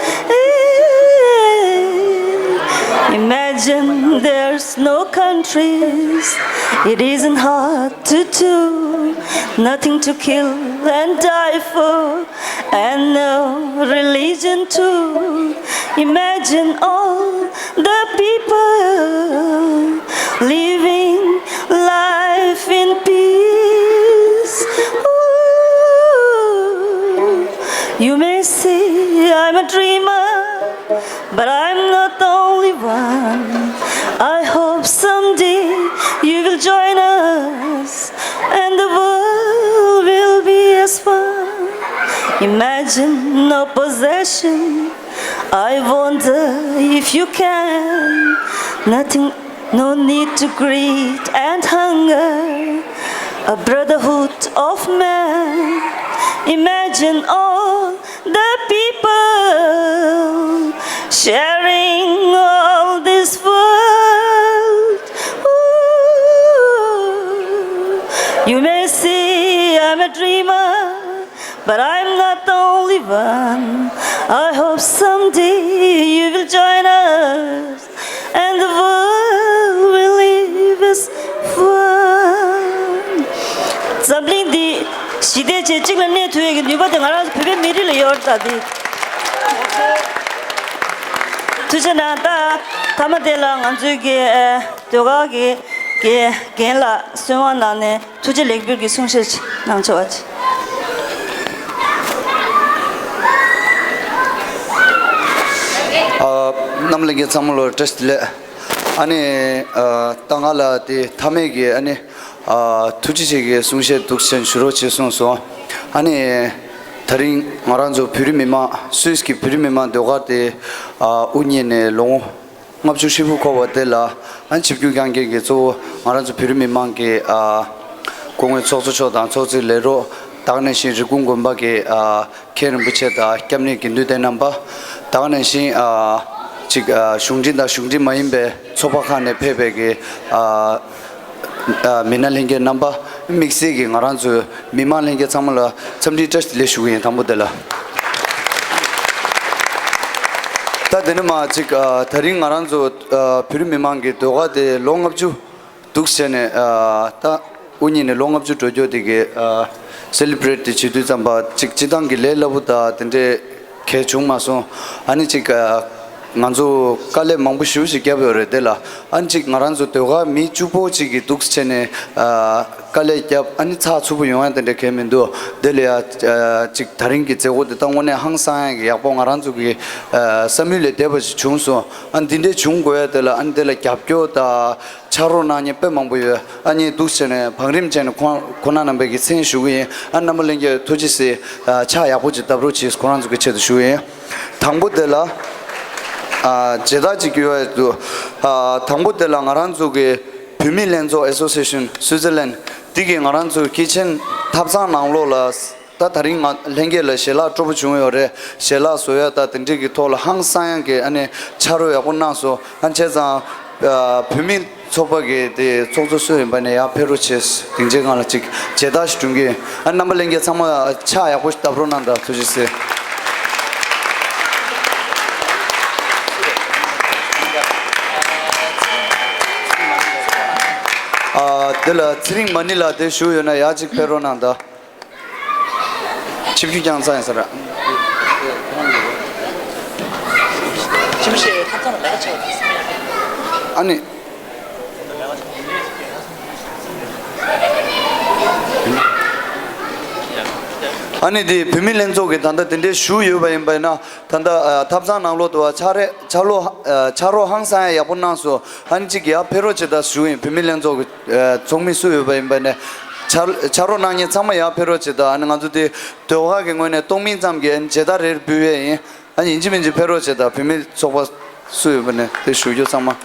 Imagine there's no countries. It isn't hard to do. Nothing to kill and die for, and no religion too. Imagine all the people living life in peace. Ooh, you may say I'm a dreamer, but I'm not the only one. I hope someday you will join us, and the world will be as one. Imagine no possession. I wonder if you can. Nothing, no need to greed and hunger. A brotherhood of men. Imagine all the people sharing all this world. Ooh, you may say I'm a dreamer, but I'm not the only one. I hope someday you will join us, and the world will live as one. འཛམ་གླིང་འདི་ཞི་བདེ་བཅས་གཅིག་ལ་གནས་ཐུབ་ཡས་ཀྱི་ནུས་པ་དེ་ང་རང་བོད་པའི་མི་རིགས་ལ་ཡོད་རེད་ད་དེ། ཐུགས་རྗེ་གནང་། ད་མཐའ་མ་དེ་ལ་ང་ཚོའི་གི་ཨ་ཟློས་གར་གྱི་གི་རྒན་ལགས་གསོལ་བ་གནང་ནས་ཐུགས་རྗེ་ལེགས་འབུལ་གྱི་གསུང་བཤད་ཅིག་གནང་ཆོག་པ་ཅིག་ཨ། རྣམ་པ་ལྷན་རྒྱས་ཚང་མ་ལ་བཀྲ་ཤིས་བདེ་ལེགས། ཨ་ནི་ཨ་ད་ང་ལ་དེ་མཐའ་མའི་གི་ཨ་ནི་ཨ་ཐུགས་རྗེ་ཆེ་གི་གསུང་བཤད་འདུག་སེ་ཞུ་རོགས་བྱེད་གསུངས་སོང་། ཨ་ནི་དེ་རིང་ང་རང་ཚོ་བོད་རིགས་མི་མང་སུད་སི་གི་བོད་རིགས་མི་མང་ཟློས་གར་དེ་ཨ་དབུ་བརྙེས་ནས་ལོ་ངོ་ལྔ་བཅུ་ཧྲིལ་པོ་འཁོར་བ་དེ་ལ་ཨ་ཆིབས་བསྒྱུར་བསྐྱངས་མཁན་གྱི་གཙོ་བོ་ང་རང་ཚོ་བོད་རིགས་མི་མང་གི་ཨ་སྐུ་ངོ་ཚོགས་གཙོ་མཆོག་དང་ཚོགས་གཙོའི་ལས་རོགས། ད་ག་ནང་བཞིན་རི་ཀོན་དགོན་པ་གི་ཨ་མཁན་རིན་པོ་ཆེ་དང་སྐྱབས་གནས་དགེ་འདུན་ལྷན་རྣམ་པ། ད་ག་ནང་བཞིན་ཨ་ཅིག་ཨ་གཞུང་འབྲེལ་དང་གཞུང་འབྲེལ་མ་ཡིན་པའི་ཚོགས་པ་ཁག་ནས་ཕེབས་པའི་གི་ཨ་ཨ་མི་སྣ་ལྷན་རྒྱས་རྣམ་པ། དམིགས་བསལ་གྱིས་ང་རང་ཚོའི་མི་མང་ལྷན་རྒྱས་ཚང་མ་ལ་འཚམས་འདྲིའི་བཀྲ་ཤིས་བདེ་ལེགས་ཞུ་གི་ཡིན། དང་པོ་དེ་ལ། ད་དེ་ནས་མར་ཅིག་ཨ་དེ་རིང་ང་རང་ཚོ་ཨ་བོད་རིགས་མི་མང་གི་ཟློས་གར་དེ་ལོ་ལྔ་བཅུ་འདུག་བྱས་ནས་ཨ་ད་དབུ་བརྙེས་ནས་ལོ་ལྔ་བཅུ་འགྲོ་རྒྱུ་དེ་གི་ཨ་སེ་ལི་བྷི་རེཊ་དེ་བྱེད་དུས་ཙམ་པ་ཅིག་སྤྱི་བཏང་གི་ལས་སླ་པོ་དང་དེ་འདྲའི་གལ་བྱུང་མ་སོང་། ཨ་ནི་ཅིག་ཨ་ང་ཚོ་དཀའ་ལས་མང་པོ་ཞེ་པོ་ཅིག་བརྒྱབ་ཡོད་རེད། དེ་ལ་ཨ་ནི་ཅིག་ང་རང་ཚོ་ཟློས་གར་མི་བཅུ་པོ་ཅིག་གིས་འདུག་བྱས་ནས་ཨ་དཀའ་ལས་བརྒྱབ། ཨ་ནི་ཚགས་ཚུད་པོ་ཡོང་ཡ་དེ་འདྲ་གལ་མི་འདུག་དེ་ལ་ཡ་ཨ་ཅིག་དེ་རིང་གི་མཛད་སྒོ་དེ་ད་དངོས་གནས་ཧང་སང་ཡ་གི་ཡག་པོ་ང་རང་ཚོ་གི་ཨ་བསམ་ཡུལ་ལས་འདས་པ་ཞིག་བྱུང་སོང་། ཨ་ནི་འདི་འདྲས་བྱུང་དགོས་ཡ་དེ་ལ་ཨ་ནི་དེ་ལ་རྒྱབ་སྐྱོར་དང་། ཕྱག་རོགས་གནང་མཁན་དཔེ་མང་པོ་ཡོད། ཨ་ནི་འདུག་བྱས་ནས་བང་རིམ་བྱས་ནས་ཁོང་ཁོང་རྣམ་པས་ཀྱི་མཚན་ཞུ་གི་ཡིན། ཨ་རྣམ་པ་ལྷན་རྒྱས་ཐུགས་རྗེ་གཟིགས། ཨ་ཕྱག་ཡག་པོ་ཅིག་བརྡབ་རོགས་གྱིས། ཁོང་རང་ཚོ་གི་ཆེད་དུ་ཞུ་གི་ཡིན། དང་པོ་དེ་ལ་ཨ་མཇལ་དར་ཅིག་ཡོད་འདུག་ཨ་དང་པོ་དེ་ལ་ང་རང་ཚོ་གི་བོད་མི་ལྷན་ཚོགས་Association Switzerland འདི་གིས་ང་རང་ཚོའི་སྐྱེས་ཆེན་ཐབ་ཚང་ནང་ལོགས་ལ། ད་དེ་རིང་ང་ལྷན་རྒྱས་ལ་ཞལ་ལག་སྤྲོ་པོ་བྱུང་ཡོད་རེད། ཞལ་ལག་བཟོ་ཡ་ད་དེ་འདྲས་ཀྱི་ཐོག་ལ་ཧང་སང་ཡ་གི་ཨ་ནི་ཕྱག་རོགས་ཡག་པོ་གནང་སོང་། ཨ་བྱས་ཙང་ཨ་བོད་མི་ཚོགས་པ་གི་དེ་ཚོགས་གཙོ་སུ་ཡིན་པ་ནས་ཡར་ཕེབས་རོགས་བྱས། སྡིངས་ཆའི་སྒང་ལ་ཅིག་མཇལ་དར་ཞིག་སྒྲོན་གྱི་ཡིན། ཨ་རྣམ་པ་ལྷན་རྒྱས་ཚང་མ་ཕྱག་ཡག་པོ་ཞིག་བརྡབ་རོགས་གནང་དང་། ཐུགས་རྗེ་ཆེ། ཨ་དེ་ལ་ཚེ་རིང་མ་ཎི་ལགས་དེ་བཞུགས་ཡོད་ན་ཡར་ཅིག་ཕེབས་རོགས་གནང་དང་། ཆིབས་བསྒྱུར་བསྐྱངས་ཚར་ཡིན་ས་རེད། ཨ་ནི། ཨ་ནི་དེ་བོད་མི་ལྷན་ཚོགས་ཀྱི་ད་ལྟ་དེ་འདྲའི་བཞུགས་ཡོད་པ་ཡིན་པ་ཡིན་ན། ད་ལྟ་ཨ་ཐབ་ཚང་ནང་ལོགས་དུ་ཕྱག་རེ་ཕྱག་ལོ་ཨ་ཕྱག་རོགས་ཧང་སང་ཡག་པོ་གནང་སོང་། ཨ་ནི་གཅིག་ཡར་ཕེབས་རོགས་བྱེད་དང་ཞུ་ཡིན། བོད་མི་ལྷན་ཚོགས་ཀྱི་ཨ་ཚོགས་མི་སུ་ཡོད་པ་ཡིན་པ་ནས་ཕྱག་ཕྱག་རོགས་གནང་མཁན་ཚང་མ་ཡར་ཕེབས་རོགས་བྱེད་དང་། ཨ་ནི་ང་ཚོ་དེ་ཟློས་གར་གྱི་ངོས་ནས་གཏོང་མིན་ཙམ་གྱི་ཨ་ནི་མཇལ་དར་རེ་རེ་འབུལ་ཡས་ཡིན། ཨ་ནི་ཡིན་གཅིག་མིན་གཅིག་ཕེབས་རོགས་བྱེད་དང་། བོད་མི་ཚོགས་པ་ སུ་ཡོད་པ་ནས་དེ་ཞུ་རྒྱུ་ཚང་མ།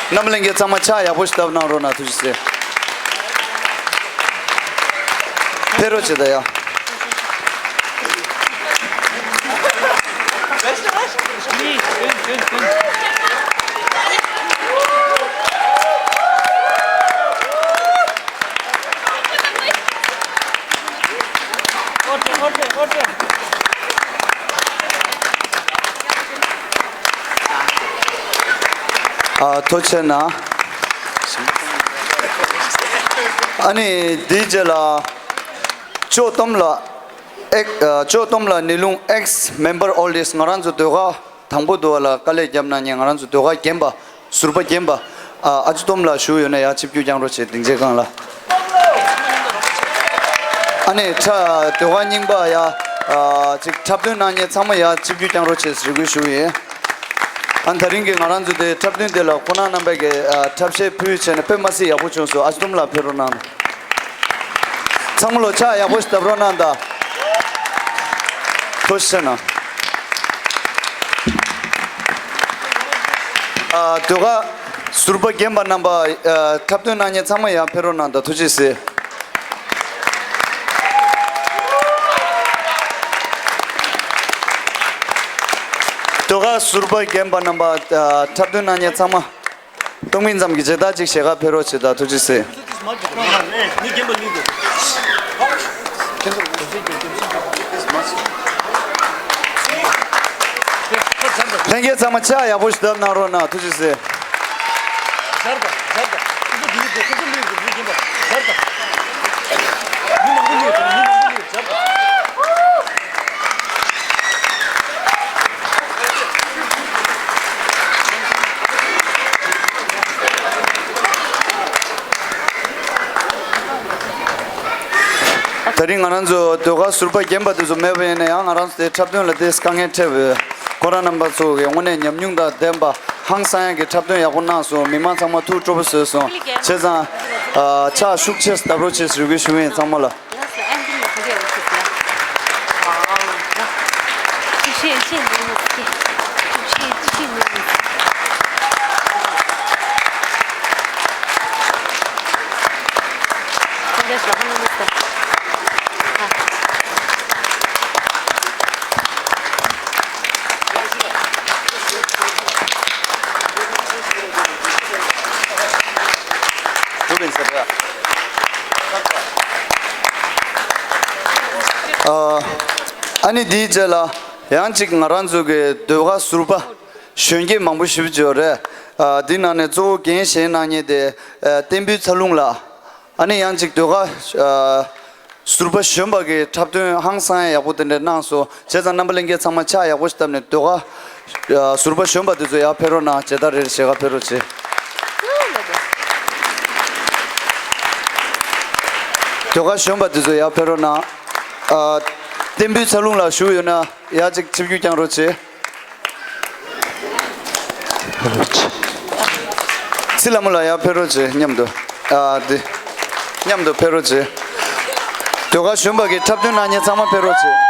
རྣམ་པ་ལྷན་རྒྱས་ཚང་མ་ཕྱག་ཡག་པོ་ཞིག་བརྡབ་གནང་རོགས་གནང་། ཐུགས་རྗེ་ཆེ། ཕེབས་རོགས་བྱེད་ད་ཡ། ཨ། ཐུགས་རྗེ་གནང་། ཨ་ནི་དེའི་རྗེས་ལ་ཇོ་ཏོམ་ལགས། ཨེག་ཨ། ཇོ་ཏོམ་ལགས་ནི་ལུང་ཨེགས་མེམ་བར་ཨོལ་ཌེས། ང་རང་ཚོ་ཟློས་གར་དང་པོ་དུ་བ་ལ་དཀའ་ལས་བརྒྱབ་གནང་མཁན། ང་རང་ཚོ་ཟློས་གར་རྒན་པ། ཟུར་པ་རྒན་པ། ཨ། ཨ་ཅོ་ཏོམ་ལགས་བཞུགས་ཡོད་ན་ཡར་ཆིབས་བསྒྱུར་བསྐྱངས་རོགས་བྱེད། སྡིངས་ཆའི་སྒང་ལ། ཨ་ནི་ཁྲ་ཟློས་གར་རྙིང་པ་ཡ། ཨ། ཅིག་འཁྲབ་སྟོན་གནང་མཁན་ཚང་མ་ཡར་ཆིབས་བསྒྱུར་བསྐྱངས་རོགས་བྱེད་ཟེར་རེ་སྐུལ་ཞུ་གི་ཡིན། ཨ། ད་རིང་གི་ང་རང་ཚོ་དེ་འཁྲབ་སྟོན་དེ་ལ་ཁོང་རྣམ་པས་ཀྱི་ཨ། འཁྲབ་གཞས་ཕུལ་བྱས་ནས་དཔེ་མ་སྲིད་ཡག་པོ་བྱུང་སོང་། ཨ་ཅོ་ཏོམ་ལགས་ཕེབས་རོགས་གནང་། ཚང་མ་ལོ་ཕྱག་ཡག་པོ་ཞིག་བརྡབ་རོགས་གནང་དང་། ཐུགས་རྗེ་གནང་། ཨ། ཟློས་གར་ཟུར་པ་རྒན་པ་རྣམ་པ། ཨ། འཁྲབ་སྟོན་གནང་མཁན་ཚང་མ་ཡར་ཕེབས་རོགས་གནང་དང་། ཐུགས་རྗེ་ཆེ། ཟློས་གར་ཟུར་པ་རྒན་པ་རྣམ་པ། ཨ། འཁྲབ་སྟོན་གནང་མཁན་ཚང་མ་སྟོང་མིན་ཙམ་གྱི་རྗེས་ཐག་ཅིག་ཞལ་ཁ་ཕེབས་རོགས་བྱེད་དང་། ཐུགས་རྗེ་ཆེ། ལྷན་རྒྱས་ཚང་མ་ཕྱག་ཡག་པོ་ཞིག་བརྡབ་གནང་རོགས་གནང་། ཐུགས་རྗེ་ཆེ། ད་རིང་ང་རང་ཚོ་ཟློས་གར་ཟུར་པ་རྒན་པ་དེ་ཚོ་མེད་པ་ཡིན་ན་ཡང་། ང་རང་ཚོ་དེ་འཁྲབ་སྟོན་ལ་དེ་དཀའ་ངལ་འཕྲད་པའི་ཁོ་རང་རྣམ་པ་ཚོ་གིས་དངོས་གནས་ཉམས་མྱོང་དང་ལྡན་པ་ཧང་སང་ཡག་གི་འཁྲབ་སྟོན་ཡག་པོ་གནང་སོང་། མི་མང་ཚང་མ་ཐུགས་སྤྲོ་པོ་བཟོས་སོང་། བྱས་ཙང་། ཨ། ཕྱག་ཤུགས་ཆེ་བརྡབ་རོགས་བྱེད་ཟེར་རེ་སྐུལ་ཞུ་གི་ཡིན་ཚང་མ་ལ། ཨ། ཨ་ནི་དེའི་རྗེས་ལ་ཡང་ཅིག་ང་རང་ཚོ་གི་ཟློས་གར་ཟུར་པ་གཞོན་སྐྱེས་མང་པོ་ཞེ་པོ་ཅིག་ཡོད་རེད། ཨ། དེའི་ནང་ནས་གཙོ་བོ་འགན་བཞེས་གནང་མཁན་དེ། ཨ། བསྟན་འབུལ་ཚ་ལུང་ལགས། ཨ་ནི་ཡང་ཅིག་ཟློས་གར། ཨ། ཟུར་པ་གཞོན་པ་གི་འཁྲབ་སྟོན་ཧང་སང་ཡག་པོ་དེ་འདྲ་གནང་སོང་། བྱས་ཙང་རྣམ་པ་ལྷན་རྒྱས་ཚང་མ་ཕྱག་ཡག་པོ་ཞིག་བརྡབས་ནས་ཟློས་གར། ཨ། ཟུར་པ་གཞོན་པ་དེ་ཚོ་ཡར་ཕེབས་རོགས་གནང་། མཇལ་དར་རེ་རེ་ཞལ་ཁ་ཕེབས་རོགས་བྱེད། ཟློས་གར་གཞོན་པ་དེ་ཚོ་ཡར་ཕེབས་རོགས་གནང་། ཨ། བསྟན་འབུལ་ཚ་ལུང་ལགས་བཞུགས་ཡོད་ན་ཡར་ཅིག་ཆིབས་བསྒྱུར་བསྐྱངས་རོགས་བྱེད། ཚེ་ལྷ་མོ་ལགས་ཡར་ཕེབས་རོགས་བྱེད། མཉམ་དུ། ཨ། དེ། མཉམ་དུ་ཕེབས་རོགས་བྱེད། ཟློས་གར་གཞོན་པ་གི་འཁྲབ་སྟོན་གནང་མཁན་ཚང་མ་ཕེབས་རོགས་བྱེད།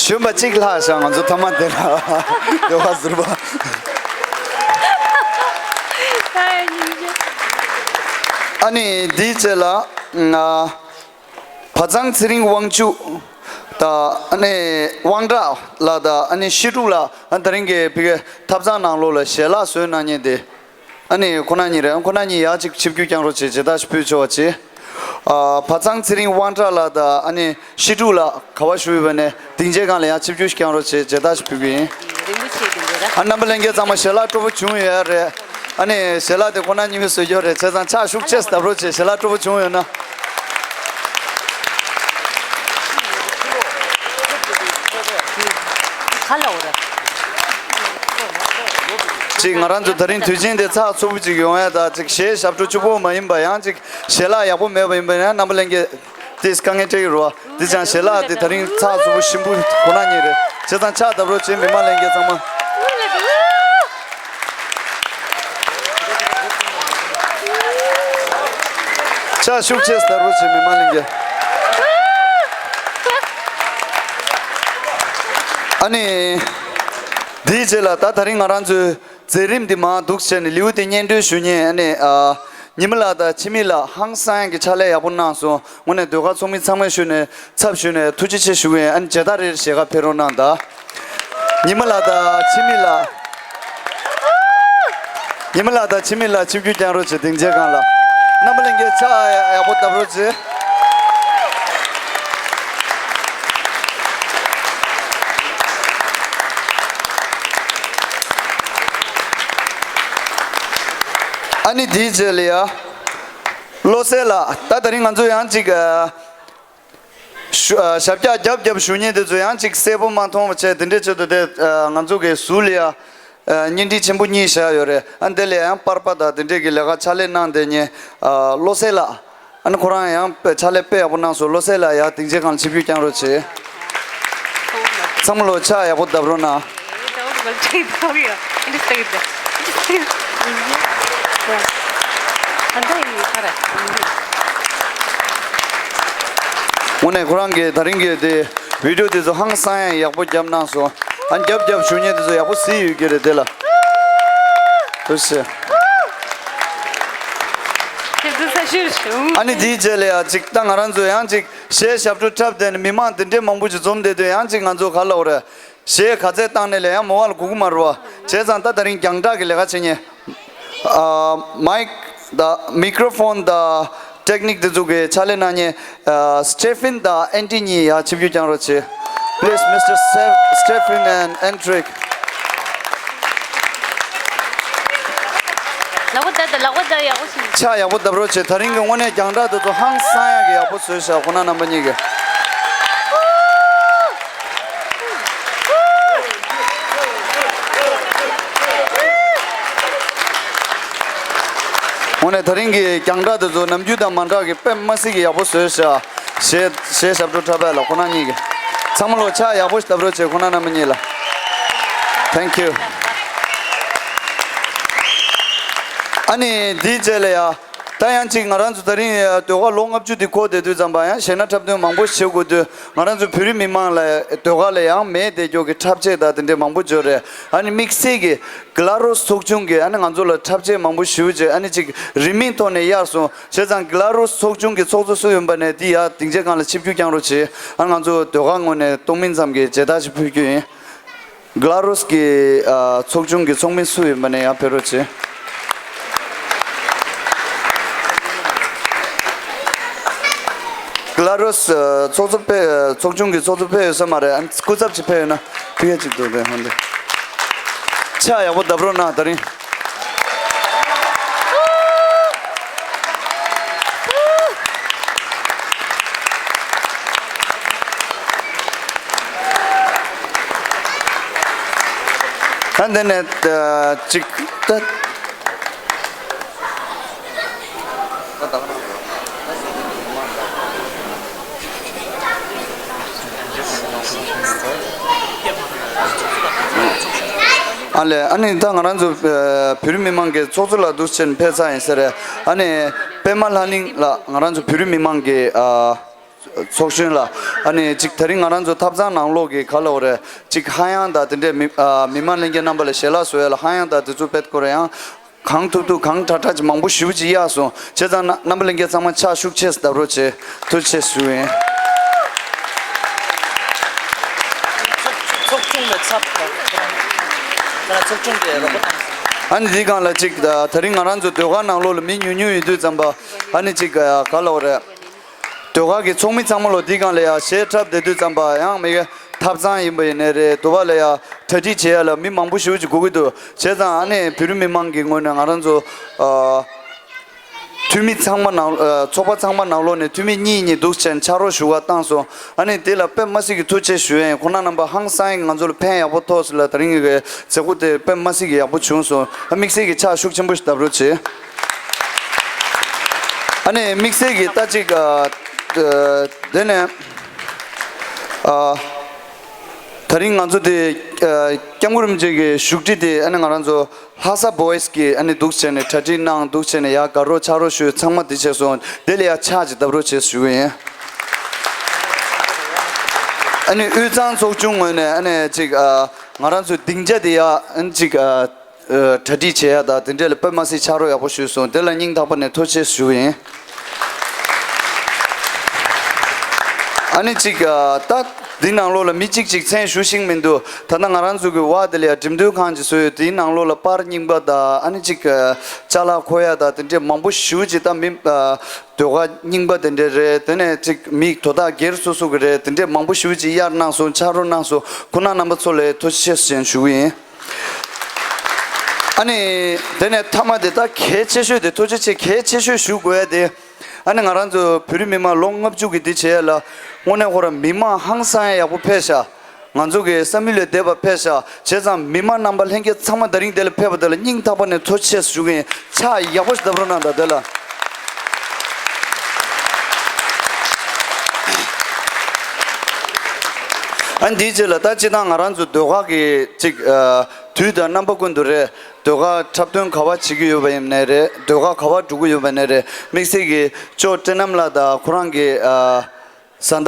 གཞོན་པ་གཅིག་ལྷག་ཤག་ང་ཚོ་ཐ་མ་དེ་ལ་ཟློས་གར་ཟུར་པ། ཨ་ནི་འདིའི་རྗེས་ལ་ང་བ་ཚང་ཚེ་རིང་དབང་ཕྱུག་དང་། ཨ་ནི་དབང་གྲགས་ལགས་དང་། ཨ་ནི་ཤི་ཀྲུག་ལགས། ཨ། དེ་རིང་གི་ཕ་གིའི་ཐབ་ཚང་ནང་ལོགས་ལ་ཞལ་ལག་བཟོས་གནང་མཁན་དེ། ཨ་ནི་ཁོ་རང་གཉིས་རེད། ཁོ་རང་གཉིས་ཡར་ཅིག་ཆིབས་བསྒྱུར་བསྐྱངས་རོགས་བྱེད། མཇལ་དར་ཞིག་ཕུལ་ཆོག་པ་བྱེད། ཨ། བ་ཚང་ཚེ་རིང་དབང་གྲགས་ལགས་དང་། ཨ་ནི་ཤི་ཀྲུག་ལགས་ག་པར་བཞུགས་ཡོད་པ་ནས་སྡིངས་ཆའི་སྒང་ལ་ཡར་ཆིབས་བསྒྱུར་ཞིག་བསྐྱངས་རོགས་བྱེད། མཇལ་དར་ཞིག་ཕུལ་གྱི་ཡིན། རིན་པོ་ཆེ་གི་འདོད་ར། ཨ། རྣམ་པ་ལྷན་རྒྱས་ཚང་མ་ཞལ་ལག་སྤྲོ་པོ་བྱུང་ཡོད་རེད། ཨ་ནི་ཞལ་ལག་དེ་ཁོ་རང་གཉིས་མོས་བཟོས་ཡོད་རེད། བྱས་ཙང་ཕྱག་ཤུགས་ཆེ་བརྡབ་རོགས་བྱེད། ཞལ་ལག་སྤྲོ་པོ་བྱུང་ཡོད་ན། ཅིག་ང་རང་ཚོ་ད་རིང་དུས་ཆེན་དེ་ཚགས་ཚུད་པོ་ཅིག་ཡོང་ཡ་ད་ཅིག་གཞས་ཞབས་བྲོ་གཅིག་པོ་མ་ཡིན་པ་ཡང་ཅིག་ཞལ་ལག་ཡག་པོ་མེད་པ་ཡིན་པ་ཡང་རྣམ་པ་ལྷན་རྒྱས་དེས་དཀའ་ངལ་འཕྲད་ཀྱི་རེད་བ། དེ་ཙང་ཞལ་ལག་དེ་ད་རིང་ཚགས་ཚུད་པོ་ཞིམ་པོ་གོ་ན་ཉེ་རེད། བྱས་ཙང་ཕྱག་བརྡབ་རོགས་བྱེད་མི་མང་ལྷན་རྒྱས་ཚང་མ། ཕྱག་ཤུགས་ཆེ་བརྡབ་རོགས་བྱེད་མི་མང་ལྷན་རྒྱས། ཨ་ནི། དེའི་རྗེས་ལ་ད་ད་རིང་ང་རང་ཚོའི་མཛད་རིམ་འདི་མར་འདུག་བྱས་ནས་ལེའུ་དེ་སྙན་སྒྲོན་ཞུ་མཁན་ཨ་ནི་ཨ། ཉི་མ་ལགས་དང་འཆི་མེད་ལགས་ཧང་སང་ཡག་གི་ཕྱག་ལས་ཡག་པོ་གནང་སོང་། དངོས་གནས་ཟློས་གར་ཚོགས་མི་ཚང་མའི་ཞུ་ནས་ཚབ་ཞུས་ནས་ཐུགས་རྗེ་ཆེ་ཞུ་གི་ཡིན། ཨ་ནི་མཇལ་དར་རེ་ཞལ་ཁ་ཕེབས་རོགས་གནང་དང་། ཉི་མ་ལགས་དང་འཆི་མེད་ལགས། ཉི་མ་ལགས་དང་འཆི་མེད་ལགས་ཆིབས་བསྒྱུར་བསྐྱངས་རོགས་བྱེད། སྡིངས་ཆའི་སྒང་ལ། རྣམ་པ་ལྷན་རྒྱས་ཕྱག་ཡག་པོ་བརྡབ་རོགས་བྱེད། ཨ་ནི་དེའི་རྗེས་ལ་ཡ། བློ་གསལ་ལགས་ད་ད་རིང་ང་ཚོ་ཡང་ཅིག་ཨ། ཞུ་ཨ། ཞབས་བཀྱག་རྒྱབ་རྒྱབ་ཞུ་མཁན་དེ་ཚོ་ཡང་ཅིག་གསལ་པོ་མ་མཐོང་བ་བྱས་དེ་འདྲའི་ཆེད་དུ་དེ་ཨ། ང་ཚོ་གི་ཟུར་ལ་ཡ། ཨ། བརྙན་འཕྲིན་ཆེན་པོ་གཉིས་བཞག་ཡོད་རེད། ཨ་འདི་ལ་ཡང་པར་པ་དང་དེ་འདྲས་ཀྱི་ལས་ཀ་ཕྱག་ལས་གནང་བསྡད་མཁན་ཨ། བློ་གསལ་ལགས། ཨ་ནི་ཁོ་རང་ཡང་དཔེ་ཕྱག་ལས་དཔེ་ཡག་པོ་གནང་སོང་། བློ་གསལ་ལགས་ཡར་སྡིངས་ཆའི་སྒང་ལ་ཆིབས་བསྒྱུར་བསྐྱངས་རོགས་བྱེད། ཚང་མ་ལོ་ཕྱག་ཡག་པོ་བརྡབ་རོགས་གནང་། དངོས་གནས་ཁོ་རང་གིས་ད་རིང་གི་དེ་བི་ཌིའོ་དེ་ཚོ་ཧང་སང་ཡང་ཡག་པོ་བརྒྱབ་གནང་སོང་། ཨ་རྒྱབ་རྒྱབ་ཞུ་མཁན་དེ་ཚོ་ཡག་པོ་གཟིགས་ཡོད་ཀྱི་རེད་དེ་ལ། ཐུགས་རྗེ་ཆེ། ཨ་ནི་དེའི་རྗེས་ལ་ཡང་ཅིག་ད་ང་རང་ཚོ་ཡང་ཅིག་གཞས་ཞབས་བྲོ་འཁྲབ་བསྡད་ནས་མི་མང་དེ་འདྲའི་མང་པོ་ཅིག་འཛོམས་བསྡད་དུས་ཡང་ཅིག་ང་ཚོ་ག་ལབ་དགོས་རེད། གཞས་ག་ཚད་བཏང་ནས་ལས་ཡང་མོ་བ་ལ་གོ་གི་མ་རེད་བ། བྱས་ཙང་ད་ད་རིང་རྒྱང་བསྒྲགས་ཀྱི་ལས་ཀ་བྱེད་མཁན། ཨ། མའིག་དང་མིག་རོ་ཕོན་དང་ཊེག་ནིག་དེ་ཚོ་གི་ཕྱག་ལས་གནང་མཁན། ཨ། སི་ཊེ་ཕིན་དང་ཨན་ཊི་གཉིས་ཡར་ཆིབས་བསྒྱུར་བསྐྱངས་རོགས་བྱེད། Please, Mister Steph- Stephen and Andrick. ལག་པ་བརྡབ་དང་། ལག་པ་བརྡབ། ཡག་པོ་བྱུང་། ཕྱག་ཡག་པོ་བརྡབ་རོགས་བྱེད། ད་རིང་གི་དངོས་གནས་རྒྱང་བསྒྲགས་དེ་ཚོ་ཧང་སང་ཡག་གི་ཡག་པོ་བཟོས་ཤག་ཁོང་རྣམ་པ་གཉིས་ཀྱིས། དངོས་གནས་ད་རིང་གི་རྒྱང་བསྒྲགས་དེ་ཚོ་ནམ་རྒྱུན་དང་མ་འདྲ་གི་དཔེ་མ་སྲིད་ཀྱི་ཡག་པོ་བཟོས་ཤག་གཞས་གཞས་ཞབས་བྲོ་འཁྲབ་པ་ལ་ཁོང་རྣམ་གཉིས་ཀྱིས། ཚང་མ་ལོ་ཕྱག་ཡག་པོ་ཞིག་བརྡབ་རོགས་བྱེད། ཁོང་རྣམ་གཉིས་ལ། Thank you. ཨ་ནི་དེའི་རྗེས་ལ་ཡ། ད་ཡང་ཅིག་ང་རང་ཚོ་ད་རིང་ཟློས་གར་ལོ་ལྔ་བཅུ་འདི་འཁོར་བསྡད་དུས་ཙམ་པ་ཡང་གཞས་སྣ་འཁྲབ་སྟོན་མང་པོ་བྱེད་དགོས་དུས་ང་རང་ཚོ་བོད་རིགས་མི་མང་ལ་ཟློས་གར་ལ་ཡང་མེད་བསྡད་རྒྱུ་གི་འཁྲབ་ཆས་དང་དེ་འདྲའི་མང་པོ་ཡོད་རེད། ཨ་ནི་དམིགས་བསལ་གྱི་གི་ལ་རུ་སི་ཚོགས་ཆུང་གིས་ཨ་ནི་ང་ཚོ་ལ་འཁྲབ་ཆས་མང་པོ་ཞེ་པོ་ཅིག་ཨ་ནི་ཅིག་རིན་མེད་ཐོག་ནས་གཡར་སོང་། བྱས་ཙང་གི་ལ་རུ་སི་ཚོགས་ཆུང་གི་ཚོགས་གཙོ་སུ་ཡིན་པ་ནས་འདི་ཡར་སྡིངས་ཆའི་སྒང་ལ་ཆིབས་བསྒྱུར་བསྐྱངས་རོགས་བྱེད། ཨ་ནི་ང་ཚོ་ཟློས་གར་ངོས་ནས་སྟོང་མིན་ཙམ་གྱི་མཇལ་དར་ཞིག་ཕུལ་རྒྱུ་ཡིན། གི་ལ་རུ་སི་གི་ཨ་ཚོགས་ཆུང་གི་ཚོགས་མི་སུ་ཡིན་པ་ནས་ཡར་ཕེབས་རོགས་བྱེད། གི་ལ་རུ་སི་ཚོགས་གཙོ་ཕེབས། ཚོགས་ཆུང་གི་ཚོགས་གཙོ་ཕེབས་ཡོད་ས་མ་རེད། ཨ་ནི་སྐུ་ཚབ་ཅིག་ཕེབས་ཡོད་ན་ཕུལ་ཡ་ཅིག་འདུག་དེ་ཧོན་དེ། ཕྱག་ཡག་པོ་བརྡབ་རོགས་གནང་། ད་རིང་། ཨ་འདི་ནས་ཨ་ཅིག་ད། ཨ་ལས། ཨ་ནི་ད་ང་རང་ཚོ་ཨ་བོད་རིགས་མི་མང་གི་ཚོགས་གཙོ་ལགས་འདུག་སེ་ཕེབས་ཚར་ཡིན་ས་རེད། ཨ་ནི་པད་མ་ལྷ་གླིང་ལགས་ང་རང་ཚོ་བོད་རིགས་མི་མང་གི་ཨ་ཚོགས་གཞོན་ལགས། ཨ་ནི་ཅིག་ད་རིང་ང་རང་ཚོ་ཐབ་ཚང་ནང་ལོགས་ཀྱི་ག་ལབ་དགོས་རེད། ཅིག་ཧ་ཡང་དང་དེ་འདྲས་མི་ཨ་མི་མང་ལྷན་རྒྱས་རྣམ་པ་ལ་ཞལ་ལག་བཟོ་ཡ་ལ་ཧ་ཡང་དང་དེ་ཚོ་དཔེ་སྐོར་ཡང་། གང་ཐུབ་ཐུབ་གང་དྲག་དྲག་ཅིག་མང་པོ་ཞེ་པོ་ཅིག་གཡར་སོང་། བྱས་ཙང་ན་རྣམ་པ་ལྷན་རྒྱས་ཚང་མ་ཕྱག་ཤུགས་ཆེ་བརྡབ་རོགས་བྱེད། ཐུགས་རྗེ་ཆེ་ཞུ་ཡིན། ཚོགས་ཆུང་ལ་ཚབ་དང་ཚོགས་ཆུང་གི་རོགས་པ་དང་། ཨ་ནི་འདིའི་སྒང་ལ་ཅིག་ད་ད་རིང་ང་རང་ཚོ་ཟློས་གར་ནང་ལོགས་ལ་མི་ཉུང་ཉུང་ཡིན་དུས་ཙམ་པ་ཨ་ནི་ཅིག་ག་ལབ་དགོས་རེད། ཟློས་གར་གྱི་ཚོགས་མི་ཚང་མ་ལོ་འདིའི་སྒང་ལ་ཡ་གཞས་འཁྲབ་བསྡད་དུས་ཙམ་པ་ཡང་མི་ག་ཐབ་ཚང་ཡིན་པ་ཡིན་ནའི་རེད། དུ་བ་ལ་ཡ་གྲ་སྒྲིག་བྱེད་ཡ་ལ་མི་མང་པོ་ཞེ་པོ་ཅིག་དགོས་ཀྱི་འདུག་བྱས་ཙང་ཨ་ནི་བོད་རིགས་མི་མང་གི་ངོས་ནས་ང་རང་ཚོ་ཨ། འཐུས་མི་ཚང་མ་ནང་ཨ་ཚོགས་པ་ཚང་མ་ནང་ལོགས་ནས་འཐུས་མི་གཉིས་གཉིས་འདུག་བྱས་ནས་ཕྱག་རོགས་ཞུ་བ་བཏང་སོང་། ཨ་ནི་དེ་ལ་དཔེ་མ་སྲིད་ཀྱི་ཐུགས་རྗེ་ཆེ་ཞུ་ཡིན། ཁོང་རྣམ་པ་ཧང་སང་ཡིན། ང་ཚོ་ལ་ཕན་ཡག་པོ་ཐོགས་སོང་ལ། དེ་རིང་གི་མཛད་སྒོ་དེ་དཔེ་མ་སྲིད་ཀྱི་ཡག་པོ་བྱུང་སོང་། ཨ་དམིགས་བསལ་གྱི་ཕྱག་ཤུགས་ཆེན་པོ་ཞིག་བརྡབ་རོགས་བྱེད། ཨ་ནི་དམིགས་བསལ་གྱི་ད་ཅིག་ཨ་ཨ་དེ་ནས་ཨ་ད་རིང་ང་ཚོ་དེ་ཨ་སྐྱབས་མགོན་རིན་པོ་ཆེ་གི་བཞུགས་ཁྲི་དེ་ཨ་ནི་ང་རང་ཚོ་ལྷ་ས་བོ་ཡིས་གི་ཨ་ནི་འདུག་བྱས་ནས་གྲ་སྒྲིག་གནང་། འདུག་བྱས་ནས་ཡར་དགའ་རོགས་ཕྱག་རོགས་ཞུས། ཚང་མ་དེ་བྱས་སོང་། དེ་ལ་ཡར་ཕྱག་ཅིག་བརྡབ་རོགས་བྱེད་ཞུ་གི་ཡིན། ཨ་ནི་དབུས་གཙང་ཚོགས་ཆུང་ངོས་ནས་ཨ་ནི་ཅིག་ཨ་ང་རང་ཚོའི་སྡིངས་ཆ་དེ་ཡར་ཨ་ནི་ཅིག་ཨ་ཨ་གྲ་སྒྲིག་བྱེད་ཡ་དང་དེ་འདྲ་ལ་དཔེ་མ་སྲིད་ཕྱག་རོགས་ཡག་པོ་ཞུས་སོང་། དེ་ལ་སྙིང་ཐག་པ་ནས་ཐུགས་རྗེ་ཆེ་ཞུ་གི་ཡིན། ཨ་ནི་ཅིག་ཨ་ད་འདི་ནང་ལོགས་ལ་མི་གཅིག་གཅིག་མཚན་ཞུ་ཤེས་མི་འདུག་ད་ལྟ་ང་རང་ཚོ་གི་བར་དེ་ལ་ཡ་འགྲེམས་སྟོན་ཁང་ཅིག་བཟོས་ཡོད། དེའི་ནང་ལོགས་ལ་པར་རྙིང་པ་དང་ཨ་ནི་ཅིག་ཨ་ཅ་ལག་མཁོ་ཡ་དང་དེ་འདྲས་མང་པོ་ཞེ་པོ་ཅིག་ད་མི་ཨ་ཟློས་གར་རྙིང་པ་དེ་འདྲས་རེད། དེ་ནས་ཅིག་མི་དོ་བདག་སྒེར་སོ་སོ་གི་རེད། དེ་འདྲས་མང་པོ་ཞེ་པོ་ཅིག་གཡར་གནང་སོང་། ཕྱག་རོགས་གནང་སོང་། ཁོང་རྣམ་པ་ཚོ་ལ་ཐུགས་རྗེ་ཆེ་ཞུ་གི་ཡིན། ཨ་ནི་དེ་ནས་མཐའ་མ་དེ་ད་གལ་ཆེ་ཤོས་དེ། ཐུགས་རྗེ་ཆེ་གལ་ཆེ་ཤོས་ཞུ་དགོས་ཡ་དེ། ཨ་ནི་ང་རང་ཚོ་བོད་རིགས་མི་མང་ལོ་ལྔ་བཅུ་གི་འདི་བྱེད་ཡ་ལ་དངོས་གནས་ཁོ་རང་མི་མང་ཧང་སང་ཡ་ཡག་པོ་ཕེབས་ཤག་ང་ཚོ་གི་བསམ་ཡུལ་ལས་འདས་པ་ཕེབས་ཤག་བྱས་ཙང་མི་མང་རྣམ་པ་ལྷན་རྒྱས་ཚང་མ་དེ་རིང་དེ་ལ་ཕེབས་པ་དེ་ལ་སྙིང་ཐག་པ་ནས་ཐུགས་རྗེ་ཆེ་ཞུ་གི་ཡིན། ཕྱག་ཡག་པོ་ཞིག་བརྡབ་རོགས་གནང་དང་། དེ་ལ་ཨ་འདིའི་རྗེས་ལ་ད་སྤྱིར་བཏང་ང་རང་ཚོ་ཟློས་གར་གྱི་ཅིག་ཨ་དུས་དང་རྣམ་པ་ཀུན་ཏུ་རེད། ཟློས་གར་འཁྲབ་སྟོན་ག་པར་བྱེད་ཀྱི་ཡོད་པ་ཡིན་ནའི་རེད། ཟློས་གར་ག་པར་འགྲོ་གི་ཡོད་པ་ནའི་རེད། དམིགས་བསལ་གྱི་ཅོ་བཀྲ་རྣམ་ལགས་དང་ཁོ་རང་གི་ཨ་བཟའ་ཟླ་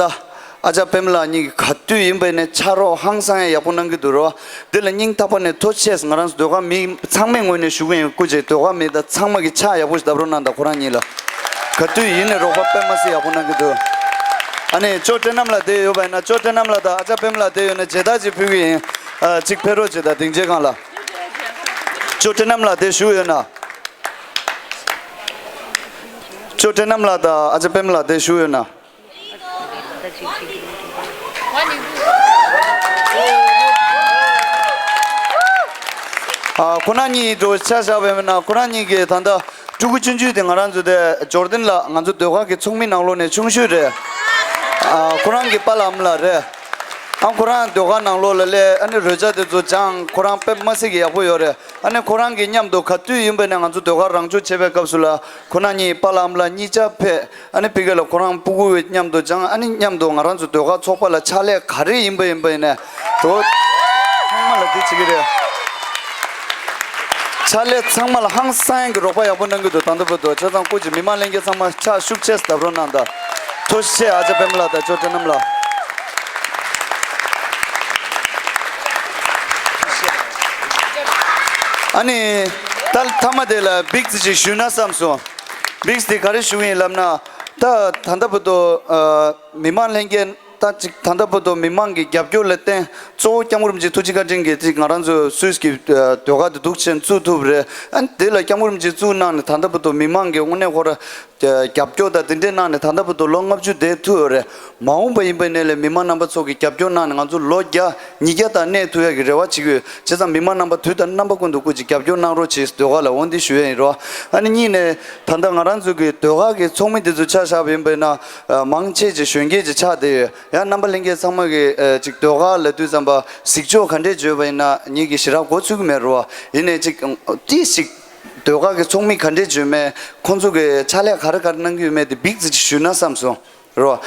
ཨ་ཅག་པད་མ་ལགས་གཉིས་ཀྱིས་ག་དུས་ཡིན་པ་ཡིན་ནའི་ཕྱག་རོགས་ཧང་སང་ཡ་ཡག་པོ་གནང་གི་འདུག་རོ། འདི་ལ་སྙིང་ཐག་པ་ནས་ཐུགས་རྗེ་ཆེ། ང་རང་ཚོ་ཟློས་གར་མི་ཚང་མའི་ངོས་ནས་ཞུ་གི་ཡིན། སྐུ་མཁྱེན་ཟློས་གར་མི་དང་ཚང་མ་གིས་ཕྱག་ཡག་པོ་ཞིག་བརྡབ་རོགས་གནང་དང་། ཁོ་རང་གཉིས་ལ་ག་དུས་ཡིན་ནའི་རོགས་པ་དཔེ་མ་སྲིད་ཡག་པོ་གནང་གི་འདུག་ཨ་ནི་ཅོ་བཀྲ་རྣམ་ལགས་བསྡད་ཡོད་པ་ཡིན་ན། ཅོ་བཀྲ་རྣམ་ལགས་དང་ཨ་ཅག་པད་མ་ལགས་བསྡད་ཡོད་ན་མཇལ་དར་ཅིག་ཕུལ་གི་ཡིན། ཨ་ཅིག་ཕེབས་རོགས་བྱེད་དང་། སྡིངས་ཆའི་སྒང་ལ། ཅོ་བཀྲ་རྣམ་ལགས་དེ་བཞུགས་ཡོད་ན། ཅོ་བཀྲ་རྣམ་ལགས་དང་ཨ་ཅག་པད་མ་ལགས་དེ་བཞུགས་ཡོད་ན། ཨ་ཁོ་རང་གཉིས་འགྲོ་ཆ་བཞག་པ་ཡིན་ན། ཁོ་རང་གཉིས་ཀྱིས་ད་ལྟ་ཕྲུ་གུ་ཆུང་ཆུང་དེ་ང་རང་ཚོ་དེ་ཇོར་ཌན་ལ་ང་ཚོ་ཟློས་གར་གྱི་ཚོགས་མི་ནང་ལོགས་ནས་ཆུང་ཤོས་རེད། ཨ་ཁོ་རང་གི་པཱ་ལགས་ཨ་མ་ལགས་རེད། ཨ་ཁོ་རང་ཟློས་གར་ནང་ལོགས་ལ་སླེབས། ཨ་ནི་རོལ་ཆ་དེ་ཚོ་སྦྱངས། ཁོ་རང་དཔེ་མ་སྲིད་ཀྱི་ཡག་པོ་ཡོད་རེད། ཨ་ནི་ཁོ་རང་གི་མཉམ་དུ་ག་དུས་ཡིན་པ་ནས་ང་ཚོ་ཟློས་གར་རང་སྦྱོང་བྱེད་པའི་སྐབས་སུ་ལ་ཁོ་རང་གཉིས་པཱ་ལགས་ཨ་མ་ལགས་གཉིས་ཆ་ཕེབས། ཨ་ནི་ཕ་གི་ལ་ཁོ་རང་སྤུ་གུ་མཉམ་དུ་སྦྱངས། ཨ་ནི་མཉམ་དུ་ང་རང་ཚོ་ཟློས་གར་ཚོགས་པ་ལ་ཕྱག་ལས་ག་རེ་ཡིན་པ་ཡིན་པ་ཡིན་ནས་དོ་ཚང་མ་ལ་འདི་བྱེད་ཀྱི་རེད། ཕྱག་ལས་ཚང་མ་ལ་ཧང་སང་གི་རོགས་པ་ཡག་པོ་གནང་གི་འདུག་ད་ལྟ་བར་དུ། བྱས་ཙང་སྐུ་མཁྱེན་མི་མང་ལྷན་རྒྱས་ཚང་མ་ཕྱག་ཤུགས་ཆེ་བརྡབ་རོགས་གནང་དང་། ཐུགས་རྗེ་ཆེ། ཨ་ཅག་པད་མ་ལགས་དང་ཅོ་བཀྲ་རྣམ་ལགས། ཨ་ནི་ད་མཐའ་མ་དེ་ལ་བིག་ཙི་ཅིག་ཞུས་ན་བསམ་སོང་། བིག་ཙི་དེ་ག་རེ་ཞུ་གི་ཡིན་ལབ་ན། ད་ད་ལྟ་བར་དུ་ཨ་མི་མང་ལྷན་རྒྱས་ད་ཅིག་ད་ལྟ་བར་དུ་མི་མང་གི་རྒྱབ་སྐྱོར་ལ་བརྟེན། གཙོ་བོ་སྐྱབས་མགོན་རིན་པོ་ཆེ་ཐུགས་རྗེ་བཀའ་དྲིན་གྱིས་ཅིག་ང་རང་ཚོ་སུད་སི་གི་ཨ་ཟློས་གར་དེ་འདུག་བྱས་བཙུགས་ཐུབ་རེད། ཨ་ནི་དེ་ལ་སྐྱབས་མགོན་རིན་པོ་ཆེ་བཙུགས་གནང་ནས་ད་ལྟ་བར་དུ་མི་མང་གི་དངོས་གནས་ཁོ་ར་རྒྱབ་སྐྱོར་དང་དེ་འདྲས་གནང་ནས་ད་ལྟ་བར་དུ་ལོ་ལྔ་བཅུ་བསྡད་ཐུབ་ཡོད་རེད། མ་འོངས་པ་ཡིན་པ་ཡིན་ནའི་ལས་མི་མང་རྣམ་པ་ཚོ་གིས་རྒྱབ་སྐྱོར་གནང་ནས་ང་ཚོ་ལོ་བརྒྱ་ཉིས་བརྒྱ་དང་གནས་ཐུབ་ཡག་གི་རེ་བ་བྱེད་ཀྱི་ཡོད། བྱས་ཙང་མི་མང་རྣམ་པ་དུས་དང་རྣམ་པ་ཀུན་ཏུ་སྐུ་མཁྱེན་རྒྱབ་སྐྱོར་གནང་རོགས་བྱེད། ཟློས་གར་ལ་འོ་འདི་ཞུ་ཡ་ཡིན་རོ། ཨ་ནི་གཉིས་ནས་ད་ལྟ་ང་རང་ཚོ་གི་ཟློས་གར་གི་ཚོགས་མི་འདི་ཚོ་ཆ་བཞག་པ་ཡིན་པ་ཡིན་ན་མང་ཆེ་ཅིག་གཞོན་སྐྱེས་ཅིག་ཆགས་བསྡད་ཡོད། ཡང་རྣམ་པ་ལྷན་རྒྱས་ཚང་མ་གིས་ཨ་ཅིག་ཟློས་གར་ལབ་དུས་ཙམ་པ་གཟིགས་ཕྱོགས་ག་འདྲས་བརྗོད་པ་ཡིན་ན་ངེད་ཀྱིས་ཞེ་དྲག་མགོ་ཚོད་ཀྱི་མེད་རོ། ཡིན་ནའི་ཅིག་ཏིས་ཅིག་ཟློས་གར་གྱི་ཚོགས་མི་ག་འདྲས་བརྗོད་མེད། ཁོང་ཚོ་གིས་ཕྱག་ལས་ག་རེ་ག་རེ་གནང་གི་ཡོད་མེད་དེ་བིག་ཙི་ཅིག་ཞུས་ན་བསམ་སོང་རོ།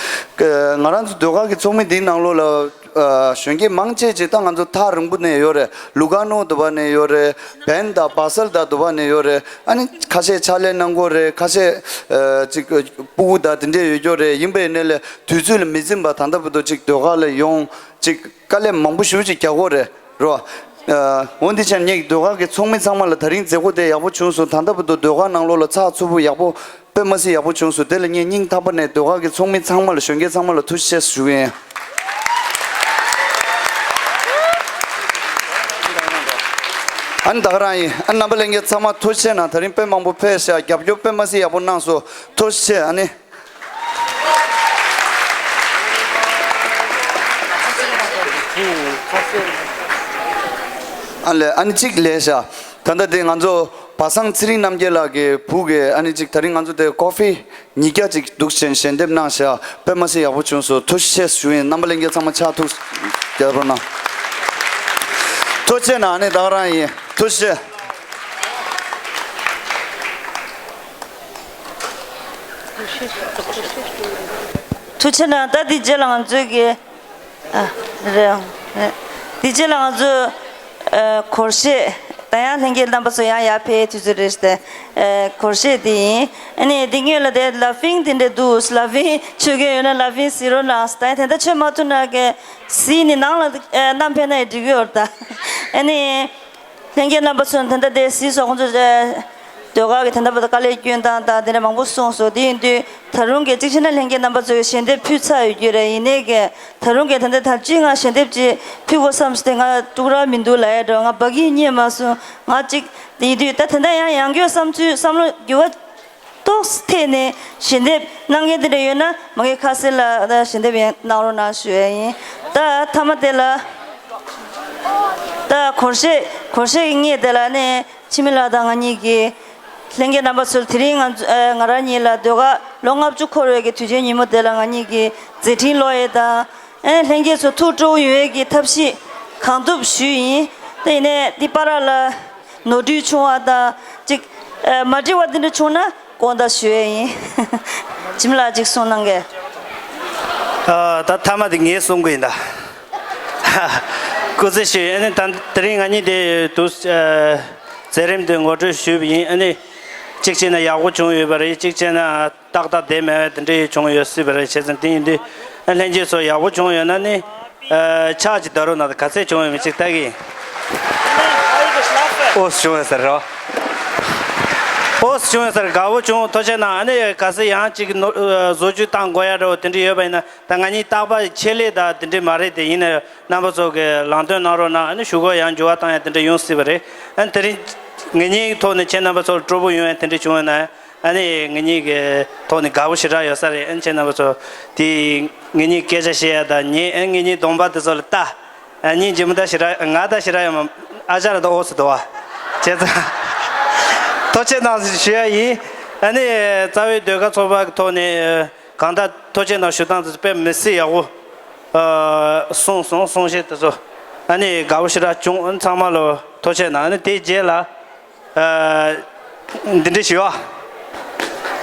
ང་རང་ཚོ་ཟློས་གར་གྱི་ཚོགས་མི་འདིའི་ནང་ལོགས་ལ་ཨ་གཞོན་སྐྱེས་མང་ཆེ་ཅིག་ད་ང་ཚོ་ཐག་རིང་པོ་ནས་ཡོད་རེད། ལུ་ག་ནོ་དུ་བ་ནས་ཡོད་རེད། བན་དང་བ་སལ་དང་དུ་བ་ནས་ཡོད་རེད། ཨ་ནི་ཁ་ཤས་ཕྱག་ལས་གནང་གི་ཡོད་རེད། ཁ་ཤས་ཨ་ཅིག་སྤུ་གུ་དང་དེ་འདྲས་ཡོད་ཀྱི་ཡོད་རེད། ཡིན་པ་ཡིན་ནའི་ལས་དུས་ཚོད་ལ་མི་འཛེམ་པ་ད་ལྟ་བར་དུ་ཅིག་ཟློས་གར་ལ་ཡོང་ཅིག་དཀའ་ལས་མང་པོ་ཞེ་པོ་ཅིག་རྒྱག་གི་ཡོད་རེད་རོ། ཨ་འོན་ཏེ་ཆ་ངེད་ཀྱི་ཟློས་གར་གྱི་ཚོགས་མི་ཚང་མ་ལ་ད་རིང་མཛད་སྒོ་དེ་ཡག་པོ་བྱུང་སོང་། ད་ལྟ་བར་དུ་ཟློས་གར་ནང་ལོགས་ལ་ཚགས་ཚུད་པོ་ཡག་པོ་དཔེ་མ་སྲིད་ཡག་པོ་བྱུང་སོང་། དེ་ལ་ངས་སྙིང་ཐག་པ་ནས་ཟློས་གར་གྱི་ཚོགས་མི་ཚང་མ་ལ་གཞོན་སྐྱེས་ཚང་མ་ལ་ཐུགས་རྗེ་ཆེ་ཞུ་གི་ཡིན། ཨ་ནི་ད་ག་རང་ཡིན། ཨ་རྣམ་པ་ལྷན་རྒྱས་ཚང་མ་ཐུགས་རྗེ་ཆེ་གནང་། ད་རིང་དཔེ་མང་པོ་ཕེབས་ཤག་རྒྱབ་སྐྱོར་དཔེ་མ་སྲིད་ཡག་པོ་གནང་སོང་། ཐུགས་རྗེ་ཆེ། ཨ་ནི། ཨ་ལས་ཨ་ནི་གཅིག་ལས་ཤག་ད་ལྟ་དེ་ང་ཚོ་བ་སངས་ཚེ་རིང་རྣམ་རྒྱལ་ལགས་ཀྱི་བུ་གི་ཨ་ནི་གཅིག་ད་རིང་ང་ཚོ་དེ་ཀོ་ཧྥི་ཉིས་བརྒྱ་ཅིག་འདུག་ཞེས་ཞལ་འདེབས་གནང་ཤག་དཔེ་མ་སྲིད་ཡག་པོ་བྱུང་སོང་། ཐུགས་རྗེ་ཆེ་ཞུ་ཡིན། རྣམ་པ་ལྷན་རྒྱས་ཚང་མ་ཕྱག་ཐུགས་རྒྱབ་རོགས་གནང་། ཐུགས་རྗེ་ཆེ་ན་ཨ་ནི་ད་ག་རང་ཡིན། ཐུགས་རྗེ་ཆེ། ཐུགས་རྗེ་གནང་། ད་འདི་རྗེས་ལ་ང་ཚོའི་གི་ཨ་རེད་ཨང་། རེད། འདི་རྗེས་ལ་ང་ཚོ་ཨ་སྒོར་གཞས་ད་ཡང་ལྷན་རྒྱས་རྣམ་པ་ཚོ་ཡང་ཡར་ཕེབས་དུས་ཚོད་རེད་དེ། ཨ་སྒོར་གཞས་འདི་ཡིན། ཨ་ནི་འདི་སྔོན་ལ་དེ་ལ་ཕིང་དེ་འདྲ་འདུག་ལ་ཕིང་ཆོས་སྐད་ཡོད་ན་ལ་ཕིང་ཟེར་རོགས་གནང་། ད་ཡང་དེ་འདྲ་ཆོས་མ་ཐུབ་ན་གི་ཟིན་ནི་ནང་ལ་ཨ་བསྣམས་ཕེབས་ན་ཡང་འགྲིག་གི་ཡོད་རེད་ད། ཨ་ནི། ལྷན་རྒྱས་རྣམ་པ་ཚོས་ད་ལྟ་དེ་གཟིགས་སོང་། ཁོང་ཚོ་ཟློས་གར་གྱི་ད་ལྟ་བར་དུ་དཀའ་ལས་སྐྱོན་དང་ད་དེ་འདྲ་མང་པོ་གསུངས་སོང་། དེ་ཡིན་དུས་ད་རུང་གི་གཅིག་བྱས་ན་ལྷན་རྒྱས་རྣམ་པ་ཚོས་ཞལ་འདེབས་ཕུལ་ཚར་ཡོད་རྒྱུ་རེད། ཡིན་ནའི་གི་ད་རུང་གི་ད་ལྟ་ད་ཅི་ང་ཞལ་འདེབས་ཅིག་ཕུལ་དགོས་བསམ་སྟེ་ང་དཀྲུག་ར་མི་འདུག་ལབ་ཡ་འགྲོ། ང་བ་གི་རྙེད་མ་སོང་། ང་གཅིག་དེ་ཡིན་དུས་ད་དེ་འདྲ་ཡང་ཡང་སྐྱར་བསམ་ཚུལ་བསམ་བློ་འགྱུར་བ་ཏོག་ཙམ་ཐེབས་ནས་ཞལ་འདེབས་གནང་མཁན་དེ་འདྲ་ཡོད་ན་མ་གི་ཁ་གསལ་ལ་ད་ཞལ་འདེབས་ཡང་གནང་རོགས་གནང་ཞུ་ཡ་ཡིན། ད་མཐའ་མ་དེ་ལ་ད་སྒོར་གཞས་སྒོར་གཞས་ཀྱི་ངས་དེ་ལ་ནས་འཆི་མེད་ལགས་དང་ང་གཉིས་ཀྱིས་ལྷན་རྒྱས་རྣམ་པ་ཚོར་དེ་རིང་ང་ང་རང་གཉིས་ལ་ཟློས་གར་ལོ་ལྔ་བཅུ་འཁོར་བའི་གི་དུས་ཆེན་ཉིན་མོ་དེ་ལ་ང་གཉིས་ཀྱིས་མཛད་འཕྲིན་ལོ་ཡས་དང་། ཨེ་ལྷན་རྒྱས་ཚོ་ཐུགས་སྤྲོ་བོ་ཡོང་ཡས་ཀྱི་ཐབས་ཤེས་གང་ཐུབ་ཞུས་ཡིན། དེ་ཡིན་ནས་འདི་བར་ལ་ནོར་འཁྲུལ་བྱུང་བ་དང་ཅིག་ཨེ་མ་འགྲིག་པ་དེ་འདྲ་བྱུང་ན་དགོངས་དག་ཞུ་ཡས་ཡིན། འཆི་མེད་ལགས་ཅིག་གསུང་གནང་གས། ཨ་ད་མཐའ་མ་དེ་ངས་གསུང་གི་ཡིན་ད། སྐུ་ཚེ་ཞུ། ཨ་ནི་ད་དེ་རིང་ང་གཉིས་དེ་དུ་ཨ་མཛད་རིམ་དེ་ངོ་སྤྲོད་ཞུས་པ་ཡིན། ཨ་ནི་གཅིག་བྱས་ན་ཡག་པོ་བྱུང་ཡོད་པ་རེད། གཅིག་བྱས་ན་ཏག་ཏག་བསྡད་མེད་པ་དེ་འདྲ་ཡང་བྱུང་ཡོད་སྲིད་པ་རེད། བྱས་ཙང་དེ་ཡིན་དུས་ཨ་ལྷན་རྒྱས་ཚོ་ཡག་པོ་བྱུང་ཡོད་ན་ནི་ཨ་ཕྱག་ཅིག་བརྡབ་རོགས་གནང་། ག་ཚད་བྱུང་ཡོད་མེད་ཅིག་ལྟ་གི་ཡིན། ཨོ་བྱུང་ཡོད་ས་རེད་བ། ཨོ་བྱུང་ཡོད་ས་རེད། དགའ་བོ་བྱུང་། ཐུགས་རྗེ་གནང་། ཨ་ནི་གལ་སྲིད་ཡང་ཅིག་ནོ་ཨ་བཟོ་བཅོས་བཏང་དགོས་ཡ་འདྲ་བོ་དེ་འདྲ་ཡོད་པ་ཡིན་ན། ད་ང་གཉིས་རྟག་པར་ཆེད་ལས་དང་དེ་འདྲ་མ་རེད་དེ། ཡིན་ནའི་རྣམ་པ་ཚོ་གིས་ལམ་སྟོན་གནང་རོགས་གནང་། ཨ་ནི་གཞུག་གུ་ཡང་འགྱུར་བ་བཏང་ཡ་དེ་འདྲ་ཡོང་སྲིད་པ་རེད། ཨ་ནི་དེ་རིང་ངེད་གཉིས་ཐོག་ནས་ཁྱེད་རྣམ་པ་ཚོར་སྤྲོ་པོ་ཡོང་ཡ་དེ་འདྲ་བྱུང་བ་ན། ཨ་ནི་ངེད་གཉིས་ཀྱི་ཐོག་ནས་དགའ་པོ་ཞེ་དྲག་ཡོད་ས་རེད། ཨ་ནི་ཁྱེད་རྣམ་པ་ཚོ་དེ་ངེད་གཉིས་སྐད་ཆ་བཤད་ཡ་དང་ཉན། ཨ་ནི་ངེད་གཉིས་གདོང་པ་དེ་ཚོ་ལ་ལྟ། ཨ་ནི་སྙིང་རྗེ་མོ་ད་ཞེ་དྲག་ང་ད་ཞེ་དྲག་ཡོད་མ། ཨ་ཅག་ལ་ད་འོ་སི་དོ་བ། བྱས་ཙང་ཐུགས་རྗེ་གནང་ཞུ་ཡ་ཡིན། ཨ་ནི་རྩ་བའི་ཟློས་གར་ཚོགས་པ་གི་ཐོག་ནས་གང་ལྟར་ཐུགས་རྗེ་གནང་ཞུ་སྟངས་དེ་ཚོ་དཔེ་མི་སྲིད་ཡག་པོ་ཨ་གསུངས་སོང་། གསུང་བཤད་དེ་ཚོ་ཨ་ནི་དགའ་པོ་ཞེ་དྲག་བྱུང་། ཨ་ནི་ཚང་མ་ལ་ཐུགས་རྗེ་གནང་། ཨ་ནི་དེའི་རྗེས་ལ་ཨ་འདི་འདྲ་ཞུ་བ།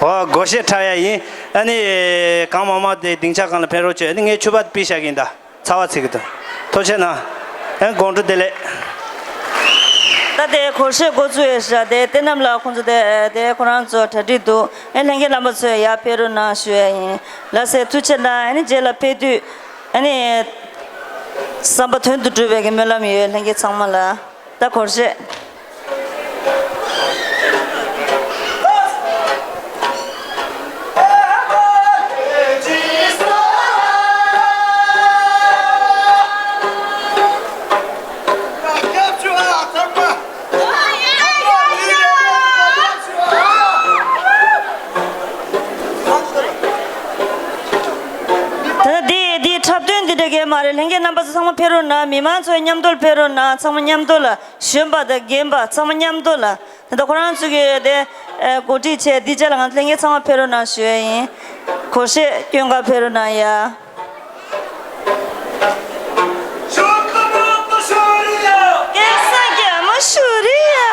འོ་སྒོར་གཞས་འཁྲབ་ཡ་ཡིན། ཨ་ནི་གང་མང་མང་དེ་སྡིངས་ཆ་སྒང་ལ་ཕེབས་རོགས་བྱོས། ཨ་ནི་ངས་ཕྱུ་པ་དེ་ཕུད་བཞག་གི་ཡིན་ད། ཚ་བ་ཚིག་གི་འདུག་ཐུགས་རྗེ་གནང་། ཨེ་དགོང་དྲོ་བདེ་ལེགས། ད་དེ་སྒོར་གཞས་འགོ་བཙུགས་ཡོད་ཤག་དེ་བསྟན་རྣམ་ལགས་ཁོང་ཚོ་དེ་དེ་ཁོ་རང་ཚོ་གྲ་སྒྲིག་འདུག་ཨེ་ལྷན་རྒྱས་རྣམ་པ་ཚོས་ཡར་ཕེབས་རོགས་གནང་ཞུ་ཡ་ཡིན། ལགས་སེ་ཐུགས་རྗེ་གནང་། ཨ་ནི་རྗེས་ལ་ཕེབས་དུས་ཨ་ནི་བསམ་པ་དོན་དུ་འགྲུབ་པའི་གི་སྨོན་ལམ་ཡོད་ལྷན་རྒྱས་ཚང་མ་ལ། ད་སྒོར་གཞས། ད་འདི་འདི་འཁྲབ་སྟོན་འདི་འདྲ་གས་མ་རེད། ལྷན་རྒྱས་རྣམ་པ་ཚོ་ཚང་མ་ཕེབས་རོགས་གནང་། མི་མང་ཚོ་མཉམ་དུ་ཕེབས་རོགས་གནང་། ཚང་མ་མཉམ་དུ་ལ། གཞོན་པ་དང་རྒན་པ་ཚང་མ་མཉམ་དུ་ལ། ད་ལྟ་ཁོ་རང་ཚོ་གིས་དེ་ཨ་གོ་སྒྲིག་བྱས། འདི་རྗེས་ལ་ང་ཚོ་ལྷན་རྒྱས་ཚང་མ་ཕེབས་རོགས་གནང་ཞུ་ཡ་ཡིན། སྒོར་གཞས་སྐྱོན་ག་ཕེབས་རོགས་གནང་ཡ། སྐལ་བཟང་རྒྱ་མོ་ཞུ་རི་ཡ།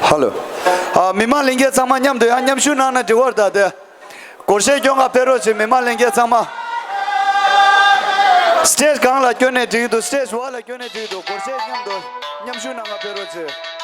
ཧ་ལོ། ཨ་མི་མང་ལྷན་རྒྱས་ཚང་མ་མཉམ་དུ་ཡང་མཉམ་ཞུགས་གནང་ན་འགྲིག་པ་རེད་ད་དེ། སྒོར་གཞས་སྐྱོན་ག་ཕེབས་རོགས་བྱེད། མི་མང་ལྷན་རྒྱས་ཚང་མ། སི་ཊེ་ཇི་སྒང་ལ་སྐྱོན་ནས་འགྲིག་གི་འདུག་སི་ཊེ་ཇི་འོག་ལ་སྐྱོན་ནས་འགྲིག་གི་འདུག་སྒོར་གཞས་མཉམ་དུ་མཉམ་ཞུགས་གནང་ག་ཕེབས་རོགས་བྱེད།